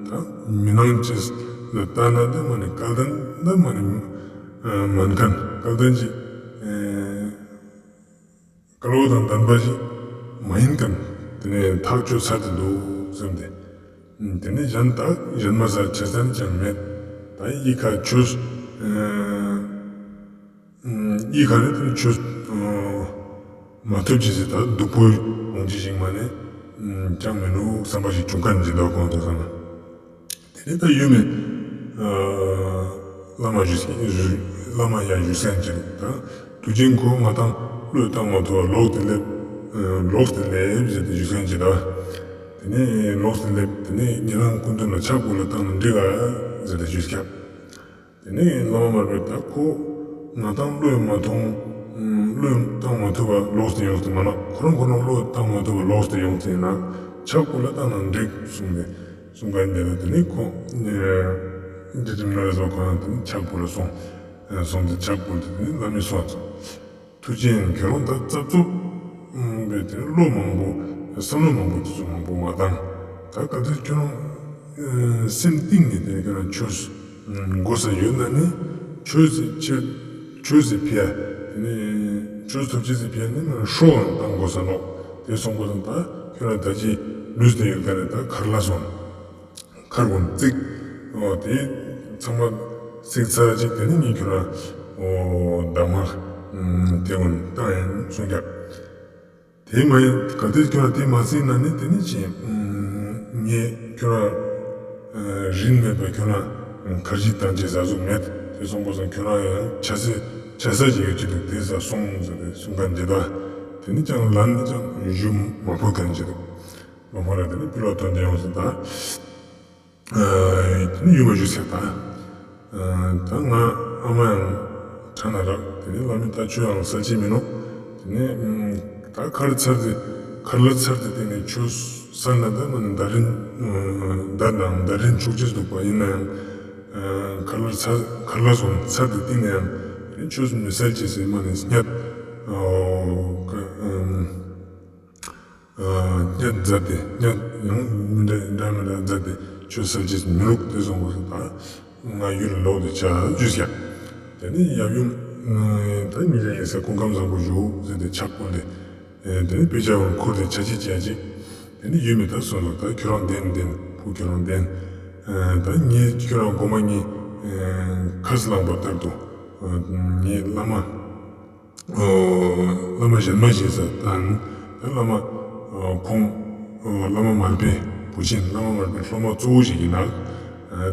ད་མི་སྣང་ཅེས་ལ་ལྟ་ན་ད་མ་ནེ་སྐལ་ལྡན་ད་མ་ནེ་མན་ཁན་སྐལ་ལྡན་ཅིག་སྐལ་བ་དང་ལྡན་པ་ཞིག་མ་ཡིན་ཁན་ཏེ་ནེ་ཐག་ཆོད་ཚར་ཏེ་འདུག་བསམ་སྟེ། ཏེ་ནེ་གཞན་དག་གཞན་མ་ཟེར་ཆ་ཚང་ཅང་མེད། ད་ཡི་གེ་ཆོས་ཡི་གེ་ནི་ཏེ་ནེ་ཆོས་མ་ཐུབ་ཅེས་ཟེར་ད་སྡུག་པོ་འོང་ཅེས་ཤིག་མ་ནེ་ཅང་མི་འདུག་བསམ་པ་ཞིག་བྱུང་ཁན་ཅིག་འདུག་ཁོང་དུ་བསམ། ཏེ་ནེ་ད་ཡུམ་མི་བླ་མ་ཞུས་ཀྱི་བླ་མ་ཡ་ཞུས་ཁན་ཅིག་ད་དུས་རྒྱུན་ཁོ་ང་དང་བློས་བཏང་མ་ཐུབ་པ་ལོག་སྟེ་ལེབ་ལོག་སྟེ་ལེབ་ཟེར་ཏེ་ཞུས་ཁན་ཅིག་ད། ཏེ་ནེ་ལོག་སྟེ་ལེབ་ཏེ་ནེ་ཉེ་རང་སྐུ་མདུན་ལ་ཕྱག་ཕུལ་ལ་བཏང་ན་འགྲིག་ག་ཟེར་ཏེ་ཞུས་ཀྱག། ཏེ་ནེ་བླ་མ་མར་པས་ད་ཁོ་ང་དང་བློས་མ་ཐོང་བློས་བཏང་མ་ཐུབ་པ་ལོག་སྟེ་ཡོང་སྟེ་མ་ན་ཁོ་རང་ཁོ་རང་བློས་བཏང་མ་ཐུབ་པ་ལོག་སྟེ་ཡོང་སྟེ་ན་ཕྱག་ཕུལ་ལ་བཏང་ན་འགྲིག་གསུངས་ཏེ་གསུངས་ཁན་ཏེ་ནེ་ཏེ་ནེ་ཁོ་རྗེ་བཙུན་མི་ལ་རས་པ་ཁོ་རང་ཏེ་ནེ་ཕྱག་ཕུལ་ལ་སོང་། སོང་སྟེ་ཕྱག་ཕུལ་ཏེ་ཏེ་ནེ་བླ་མའི་གསུང་ཚོ། ཐུགས་རྗེ་ཡིན། ཁྱོད་རང་ད་རྩབ་རྩུབ་པའི་ཏེ་བློ་མང་པོ་བསམ་བློ་མང་པོ་ཏེ་ཚོ་མང་པོ་མ་བཏང་། ད་གལ་ཏེ་ཁྱོད་རང་སེམས་གཏིང་ནེ་ཏེ་ཁྱོད་རང་ཆོས་དགོས་ས་ཡོད་ན་ནི་ཆོས་སི་ཆེད་ཆོས་སི་ཕི་ཡ་ཏེ་ནེ་ཆོས་ཐོབ་ཅེས་སི་ཕི་ཡ་ནི་ང་ཧྲོ་ལ་བཏང་དགོས་ས་ནོག། ཏེ་སོང་པ་སང་ད་ཁྱོད་རང་ད་ཅི་ལུས་ཏེ་ཡོད་ཁན་ནི་ད་མཁར་ལ་སོང་། མཁར་གུན་བརྩིགས། འོ་དེ་ཚང་མ་བརྩིགས་ཚར་ཅིག་དེ་ནི་ངས་ཁྱོད་རང་འོ་གདམས་ངག་དེ་གུན་བཏང་ཡིན་གསུངས་ཀྱག། དེ་མ་ཡིན་གལ་ཏེ་ཁྱོད་རང་དེ་མ་བརྩིགས་ན་ནི་དེ་ནི་ཅི་ངས་ཁྱོད་རང་རིན་མེད་པ་ཁྱོད་རང་ཁར་ཇི་བཏང་ཅེས་ཟ་ཟུག་མེད། དེ་སོང་པ་སང་ཁྱོད་རང་ཡང་ཆ་ས་ཆ་ས་ཅིག་ཡོད་ཅིག་འདུག། དེ་ས་སོང་ཟེར་ཏེ་གསུང་མཁན་ཅིག་དང་། དེ་ནི་ཅང་ལན་ནི་ཅང་ཞུ་མ་ཕོད་མཁན་ཅིག་འདུག། མ་ཕོད་ལ་དེ་ནི་ཕི་ལོག་ཐོན་ཏེ་ཡོང་ཟེར་ད། ཨ་དེ་ནི་ཡུམ་མ་ཞུས་ཟེར་ད། ཨ་ད་ང་ཨ་མ་ཡང་ཕྲ་ན་རག། དེ་ནི་བླ་མའི་ད་ཆོས་ཡང་གསལ་ཅི་མི་ནོག། དེ་ནི་ད་མཁར་ཚར་ཏེ་མཁར་ལ་ཚར་ཏེ་དེ་ནི་ཆོས་གསལ་ན་ད་མ་ནི་ད་རིན་ད་ནང་ད་རིན་ཆོག་ཅེས་འདུག་པ། ཡིན་ན་ཡང་མཁར་ལ་ཚར་མཁར་ལ་སོང་ཚར་ཏེ་དེ་ནི་ཡང་ཆོས་མི་གསལ་ཅེས་ཟེར་མ་ནི་སྙད་ཨོ་ཀ་ཨམ། སྙད་མཛད་དེ་སྙད་ཡང་མི་འདྲ་འདྲ་མི་འདྲ་མཛད་དེ་ཆོས་གསལ་ཅེས་མི་རུག། དེ་སོང་པ་སང་ད་ང་ཡུལ་ལོག་སྟེ་ཆ་ཞུས་ཀྱག། དེ་ནི་ཡབ་ཡུམ་ད་ཉེ་རང་ཡིན་ཟེར་སྐུ་ཁམས་བཟང་པོ་བཞུགས་ཟེར་ཏེ་ཕྱག་བཀོད་དེ། དེ་ནི་དཔེ་ཆ་བོ་འཁུར་ཏེ་ཆ་ཅེས་ཅིག། དེ་ནི་ཡུམ་མི་ད་སོང་ལ་ད་ཁྱོད་རང་བདེན་བདེན་བུ་ཁྱོད་རང་བདེན། ད་ངས་ཁྱོད་རང་གོ་མ་ངས་ཁས་བླངས་པ་ལྟར་དུ་ངས་བླ་མ་བླ་མ་གཞན་མ་ཞིག་ས་དང་བླ་མ་ཁོང་བླ་མ་མར་པའི་བུ་ཆེན་བླ་མ་མར་པའི་སློབ་མ་གཙོ་བོ་ཞིག་ཡིན་ན།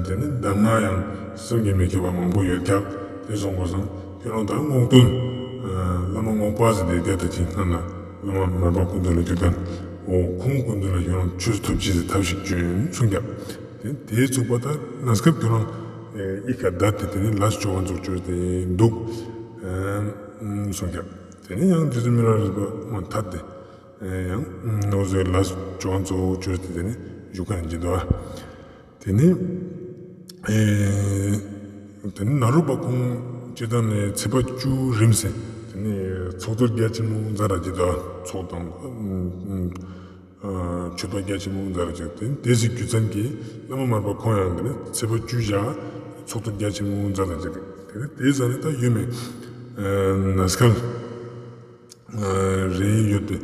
དེ་ནི་གདམས་ངག་ཡང་བསམ་གྱིས་མི་ཁྱབ་པ་མང་པོ་ཡོད་ཀྱག། དེ་སོང་པ་སང་ཁྱོད་རང་ད་སྔོག་འདོན་བླ་མ་སྔགས་པ་ཟེར་ཏེ་དེ་ད་ཅིག་སྔ་ན་བླ་མ་མར་པ་སྐུ་མདུན་ལ་གྱུར་མཁན་འོ་ཁོང་སྐུ་མདུན་ལ་ཁྱོད་རང་ཆོས་ཐོབ་ཅེས་སི་ཐབས་ཤིག་བྱོས་གསུངས་ཀྱག། དེ་དེའི་ཚུགས་པ་ད་གནས་སྐབས་ཁྱོད་རང་ཨི་ཀ་བསྡད་དེ་དེ་ནི་ལས་བྱ་བ་འཛུགས་བཅོས་ཏེ་འདུག་གསུངས་ཀྱག། དེ་ནི་ཡང་རྗེ་བཙུན་མི་ལ་རས་པ་མ་ཐད་དེ་ཡང་ནོར་ཟོའི་ལས་བྱ་བ་འཛུགས་བཅོས་ཏེ་དེ་ནི་བཞུགས་མཁན་ཅིག་འདུག། དེ་ནི་ཨེ་ དེ་ནས་ནཱ་རོ་པ་ཁོང་སྤྱིར་བཏང་ནས་ཚེས་པ་བཅུ་རིམ་ཟེར་དེ་ནས་ཚོགས་གཏོར་རྒྱ་ཆེན་མོ་མཛད་ར་ཅིག་དང་ཚོགས་དང་མཆོད་པ་རྒྱ་ཆེན་མོ་མཛད་ར་ཅིག་དེ་ནས་དེ་སི་རྒྱུ་མཚན་གྱིས་བླ་མ་མར་པ་ཁོང་ཡང་དེ་ནས་ཚེས་པ་བཅུ་བཞག་ཚོགས་གཏོར་རྒྱ་ཆེན་མོ་མཛད་ར་ཅིག་དེ་ནས་དེ་ཟ་ནས་ད་ཡོད་མེད་ནས་ཁལ། རེ་ཡོད་པའི་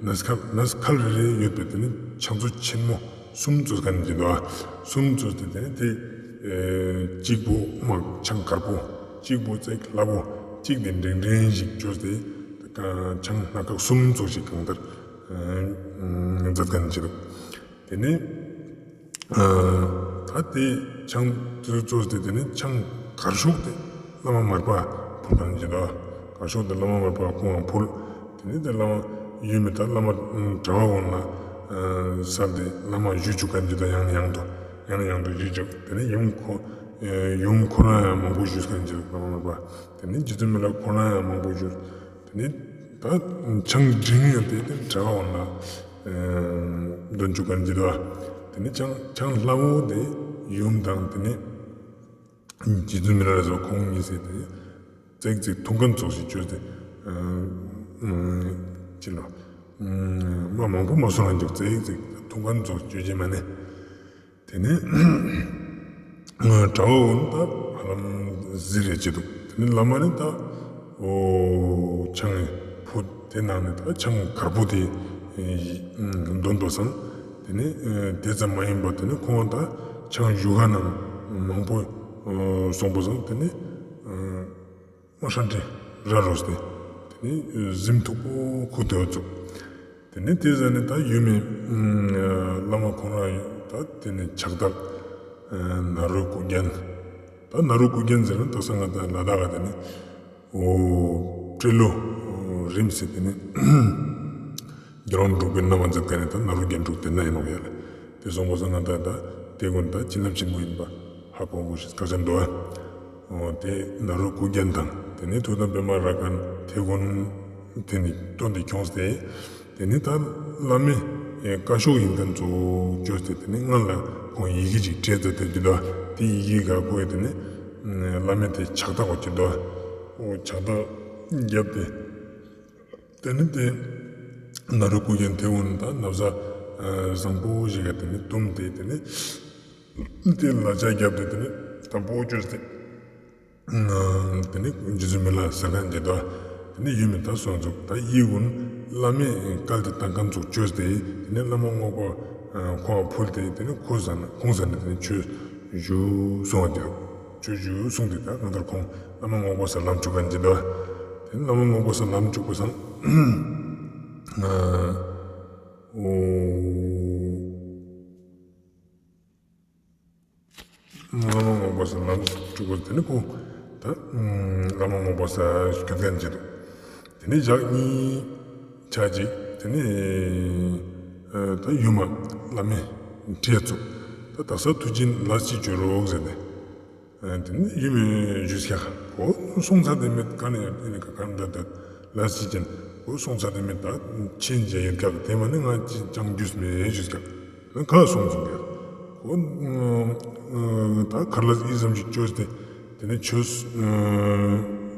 ནས་ཁལ་ནས་ཁལ་རེ་ཡོད་པའི་དེ་ནི་ཕྱག་མཛོད་ཆེན་མོ་གསུམ་བཙུགས་ཁན་ཅིག་འདུག་གསུམ་བཙུགས་ཏེ་དེ་ནི་དེ་གཅིག་པོ་མ་ཆང་དཀར་པོ་གཅིག་པོ་ཙེག་ལྷ་པོ་གཅིག་དེ་འབྲིང་འབྲིང་ཞིག་བཅོས་ཏེ་ཆང་སྣ་ཁ་གསུམ་ཙོགས་ཤིག་གང་ལྟར་མཛད་ཁན་ཅིག་འདུག་དེ་ནི། ད་དེ་ཆང་དེ་བཙོས་ཏེ་དེ་ནི་ཆང་དཀར་ཕྱོགས་དེ་བླ་མ་མར་པ་ཕུལ་ཁན་ཅིག་འདུག་དཀར་ཕྱོགས་དེ་བླ་མ་མར་པ་ཁོང་ང་ཕུལ། དེ་ནི་དེ་བླ་མ་ཡུལ་མི་ད་བླ་མ་གྲྭ་པ་གུན་ལ་སལ་ཏེ་བླ་མ་ཞུ་བཅུག་ཁན་ཅིག་འདུག་ཡང་ནས་ཡང་དུ་ཡང་ནས་ཡང་དུ་ཞུ་བཅུག་དེ་ནི་ཡུམ་ཁོ་ཡུམ་ཁོ་རང་ཡང་མང་པོ་ཞུས་ཁན་ཅིག་འདུག་བླ་མ་མར་པ་དེ་ནི་རྗེ་བཙུན་མི་ལ་ཁོ་རང་ཡང་མང་པོ་ཞུས། དེ་ནི་ད་ཆང་འབྲིང་ཡང་དེ་དེ་གྲྭ་པ་གུན་ལ་འདོན་བཅུག་ཁན་ཅིག་འདུག་དེ་ནི་ཆང་ཆང་ལྷ་པོ་དེ་ཡུམ་དང་དེ་ནི་རྗེ་བཙུན་མི་ལ་རས་པ་ཁོང་གཉིས་སེ་དེ་ཙེག་ཙེག་འཐུང་ཁན་ཙོགས་ཤིག་བཅོས་ཏེ་ཅི་ལོ་མ་མང་པོ་མ་སོང་ན་འཇུག་ཙེག་ཙེག་འཐུང་ཁན་ཙོགས་བཅོས་ཅེས་མ་ནི། དེ་ནས་གྲྭ་པ་གུན་ད་ཧ་ལམ་ཟི་རེ་བྱེད་འདུག་དེ་ནས་བླ་མ་ནི་ད་འོ་ཆང་ཕུད་དེ་ནང་ནས་ད་ཆང་དཀར་པོ་དེ་འདོན་པ་སང་དེ་ནས་དེ་ཙམ་མ་ཡིན་པ་དེ་ནས་ཁོང་ད་ཆང་བཞུ་ཁན་ནང་མང་པོ་སོང་པ་སང་དེ་ནས། མ་ཧྲན་ཏེ་ར་རོས་ཏེ། དེ་ནི་གཟིམ་མཐུག་པོ་ཁུག་སྟེ་བཙུགས། དེ་ནི་དེ་ཟ་ནི་ད་ཡུལ་མི་བླ་མ་ཁོང་རང་ད་དེ་ནི་ཕྱག་བདག་ནཱ་རོ་ཀུ་རྒྱན། ད་ནཱ་རོ་ཀུ་རྒྱན་ཟེར་ན་ད་སང་ང་ད་ལ་དྭགས་ལ་དེ་ནི་འོ་སྤྲེལ་ལོ་རིམ་ཟེར་དེ་ནི་རྒྱལ་དབང་འབྲུག་པའི་མནའ་མ་མཛད་མཁན་ནི་ད་ནཱ་རོ་རྒྱན་དྲུག་དེ་ན་ཡིན་ནོག་ཡ་ལེ། དེ་སོང་པ་སང་ང་ད་ད་དེ་ཀུན་ད་བྱིན་རླབས་ཆེན་པོ་ཡིན་པ། ཧ་གོ་དགོས་ཤེས་ཁག་ཅན་འདུག་ཨ། འོ་དེ་ནཱ་རོ་ཀུ་རྒྱན་དང་དེ་ནས་ཐུགས་དམ་པདྨ་རཱ་ག་དེ་ཀུན་དེ་ནི་སྟོན་ཏེ་ཁྱོངས་ཏེ། དེ་ནས་ད་བླ་མའི་བཀའ་ཤོག་ཡིན་མཁན་ཚོ་བཅོས་ཏེ་དེ་ནས་སྔར་ལ་ཁོང་ཡི་གེ་ཅིག་བྲིས་ཏེ་དེ་འདུག་ཨ། དེ་ཡི་གེ་ག་ཁོས་དེ་ནས་བླ་མའི་དེ་ཕྱག་རྟགས་འོ་ཅི་འདུག་ཨ། འོ་ཕྱག་རྟགས་བརྒྱབ་སྟེ། དེ་ནས་དེ་ནཱ་རོ་ཀུ་རྒྱན་དེ་ཀུན་ད་ན་བཟའ་བཟང་པོ་ཞིག་ག་དེ་ནས་བཏུམས་ཏེ་དེ་ནས་དེ་ལ་ཆ་བརྒྱབ་སྟེ་དེ་ནས་དམ་པོ་བཅོས་ཏེ། དེ་ནས་རྗེ་བཙུན་མི་ལ་ཟེར་མཁན་དེ་དོ། དེ་ནས་ཡུལ་མི་ད་སོང་ཚུགས་ད་ཡི་གུན་བླ་མའི་བཀའ་དེ་བཏང་མཁན་ཚུགས་བཅོས་ཏེ་དེ་ནས་བླ་མ་རྔོག་པ་ཁོང་ཕུལ་ཏེ་དེ་ནས་ཁོ་ཟ་ན་ཁོང་ཟ་ན་དེ་ནས་ཆོས་ཞུ་གསུངས་པ་དེ་ཆོས་ཞུ་གསུངས་ཏེ་ད་གང་ལྟར་ཁོང་བླ་མ་རྔོག་པ་ས་ལམ་བཅུག་མཁན་དེ་དོ། དེ་ནས་བླ་མ་རྔོག་པ་ས་ལམ་བཅུག་པ་སང་། འོ། བླ་མ་རྔོག་པ་ས་ལམ་བཅུག་པ་དེ་ནི་ཁོ་ད་བླ་མ་རྔོག་པ་ས་སྐྱོད་མཁན་བྱེད་དོ། དེ་ནི་ཞག་གཉིས་ཆ་ཅིག་དེ་ནི་ད་ཡུལ་མི་བླ་མའི་གྲལ་ཚུགས་ད་དག་ས་མཐུ་ཆེན་ལ་ཅི་བཅོས་རོགས་ཟེར་ནས། དེ་ནི་ཡུལ་མི་ཞུས་ཀྱག་ཁོ་སོང་ཚར་དེ་མེད་ག་ནས་ཡོད་དེ་ནི་ག་ག་འདྲ་དེ་ལ་ཅི་ཅན་ཁོ་སོང་ཚར་དེ་མེད་ད་ཕྱིན་ཅི་ཡོད་ཀྱག་དེ་མ་ནི་ང་ཅི་ཅང་རྒྱུས་མེད་ཞུས་ཀྱག་ན་ག་སོང་ཚུགས་ཀྱག་ཁོ་ད་ཁར་ལ་ཨི་ཙམ་ཞིག་བཅོས་ཏེ་དེ་ནི་ཆོས་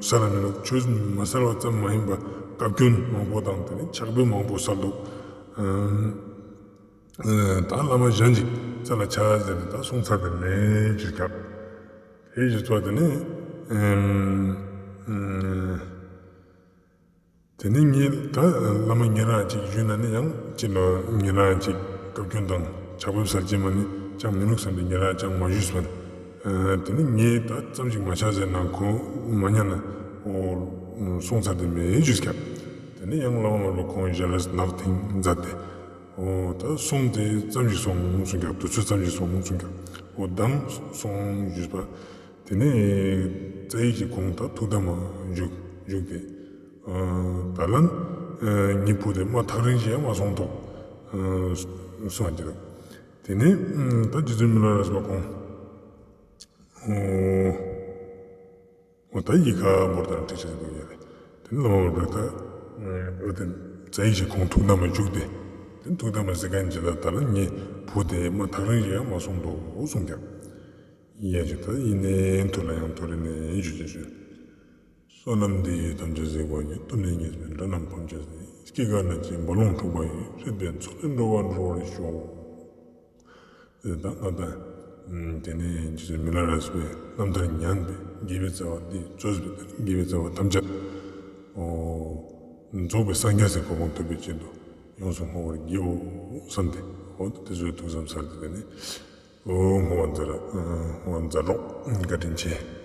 སལ་མི་ལོག་ཆོས་མ་སལ་བ་ཙམ་མ་ཡིན་པ་བཀའ་བཀྱོན་མང་པོ་དང་དེ་ནི་ཕྱག་དཔེ་མང་པོ་སལ་འདུག་ད་བླ་མ་གཞན་ཅིག་རྩ་ལ་ཆ་ཟེར་ནས་ད་སོང་ཚར་བའི་མེད་ཅིག་སྐབས། དེ་ཞིག་ཚོ་དེ་ནས་དེ་ནས་ངས་ད་བླ་མ་ཉེ་རང་ཅིག་ཞུས་ན་ནི་ཡང་ཅི་ལོ་ཉེ་རང་ཅིག་བཀའ་བཀྱོན་དང་ཕྱག་དཔེ་སལ་ཅི་མ་ནི་ཅང་མི་ནུག་བསམ་པའི་ཉེ་རང་ཅང་མ་ཞུས་པར། དེ་ནས་ངས་ད་ཙམ་ཞིག་མ་ཆ་ཟེར་ན་ཁོ་མ་ཉན་ན་འོ་སོང་ཚར་དེ་མེད་ཞུས་ཀྱག་དེ་ནས་ཡང་བླ་མ་མར་པ་ཁོང་ཞལ་ལས་ནག་ཐིང་མཛད་དེ། འོ་ད་སོང་དེ་ཙམ་ཞིག་སོང་གསུངས་ཀྱག་དུས་ཚོད་ཙམ་ཞིག་སོང་གསུངས་ཀྱག་འོ་མདང་སོང་ཞུས་པ། དེ་ནས་རྩ་ཡིག་གི་ཁོང་ད་ཐུགས་དམ་བཞུགས་བཞུགས་ཏེ། ད་ལན་ངའི་བུ་དེ་མ་ཐག་རིང་ཞིག་ཡང་མ་སོང་ཐོག་སོང་ཀྱག་དེ་ནས་ད་རྗེ་བཙུན་མི་ལ་རས་པ་ཁོང་འོ། འོ་ད་ཡི་གེ་བོར་དང་ཁྲིད་ཆེན་པོ་ཡོད་རེད། དེ་ནི་བླ་མ་མར་པ་ད་འོ་དེ་རྩ་ཡིག་ཞིག་ཁོང་ཐུགས་དམ་བཅུག་སྟེ། དེ་ཐུགས་དམ་ཟེར་མཁན་ཅིག་ད་ད་ལ་ངའི་བུ་དེ་མ་ཐག་རིང་ཞིག་ཡང་མ་སོང་འདུག་གསུངས་ཀྱག་ཡ་ཅིག་ད་ཡིན་ནའང་ཐུགས་ལ་ཡང་ཐོ་རེ་ནས་ཞུ་ཅེས་ཞུ། བསོད་ནམས་འདི་ཡིས་ཐམས་ཅད་གཟིགས་པ་ཉིད། ཐོབ་ནས་ཉེས་པའི་དགྲ་རྣམས་ཕམ་བྱས་ཏེ། སྐྱེ་རྒ་ན་འཆིའི་རྦ་ཀློང་འཁྲུགས་པ་ཡི། སྲིད་པའི་མཚོ་ལས་འགྲོ་བ་སྒྲོལ་བར་ཤོག། ད་ང་དང་དེ་ནས་རྗེ་བཙུན་མི་ལ་རས་པའི་རྣམ་ཐར་ཉན་པའི་དགེ་བའི་རྩ་བ་འདི་རྫོགས་པའི་དགེ་བའི་རྩ་བ་ཐམས་ཅད་རྫོགས་པའི་སངས་རྒྱས་སི་གོ་འཕང་ཐོབ་པའི་ཆེད་དུ་ཡོངས་སུ་བསྔོ་བར་བགྱིའོ་བསམ་སྟེ། འོ་ད་དེ་ཚོའི་ཐུགས་བསམ་ཚར་ཏེ་དེ་ནས་འོ་བསྔོ་བ་མཛད་ར་བསྔོ་བ་མཛད་རོགས། བཀའ་དྲིན་ཆེ།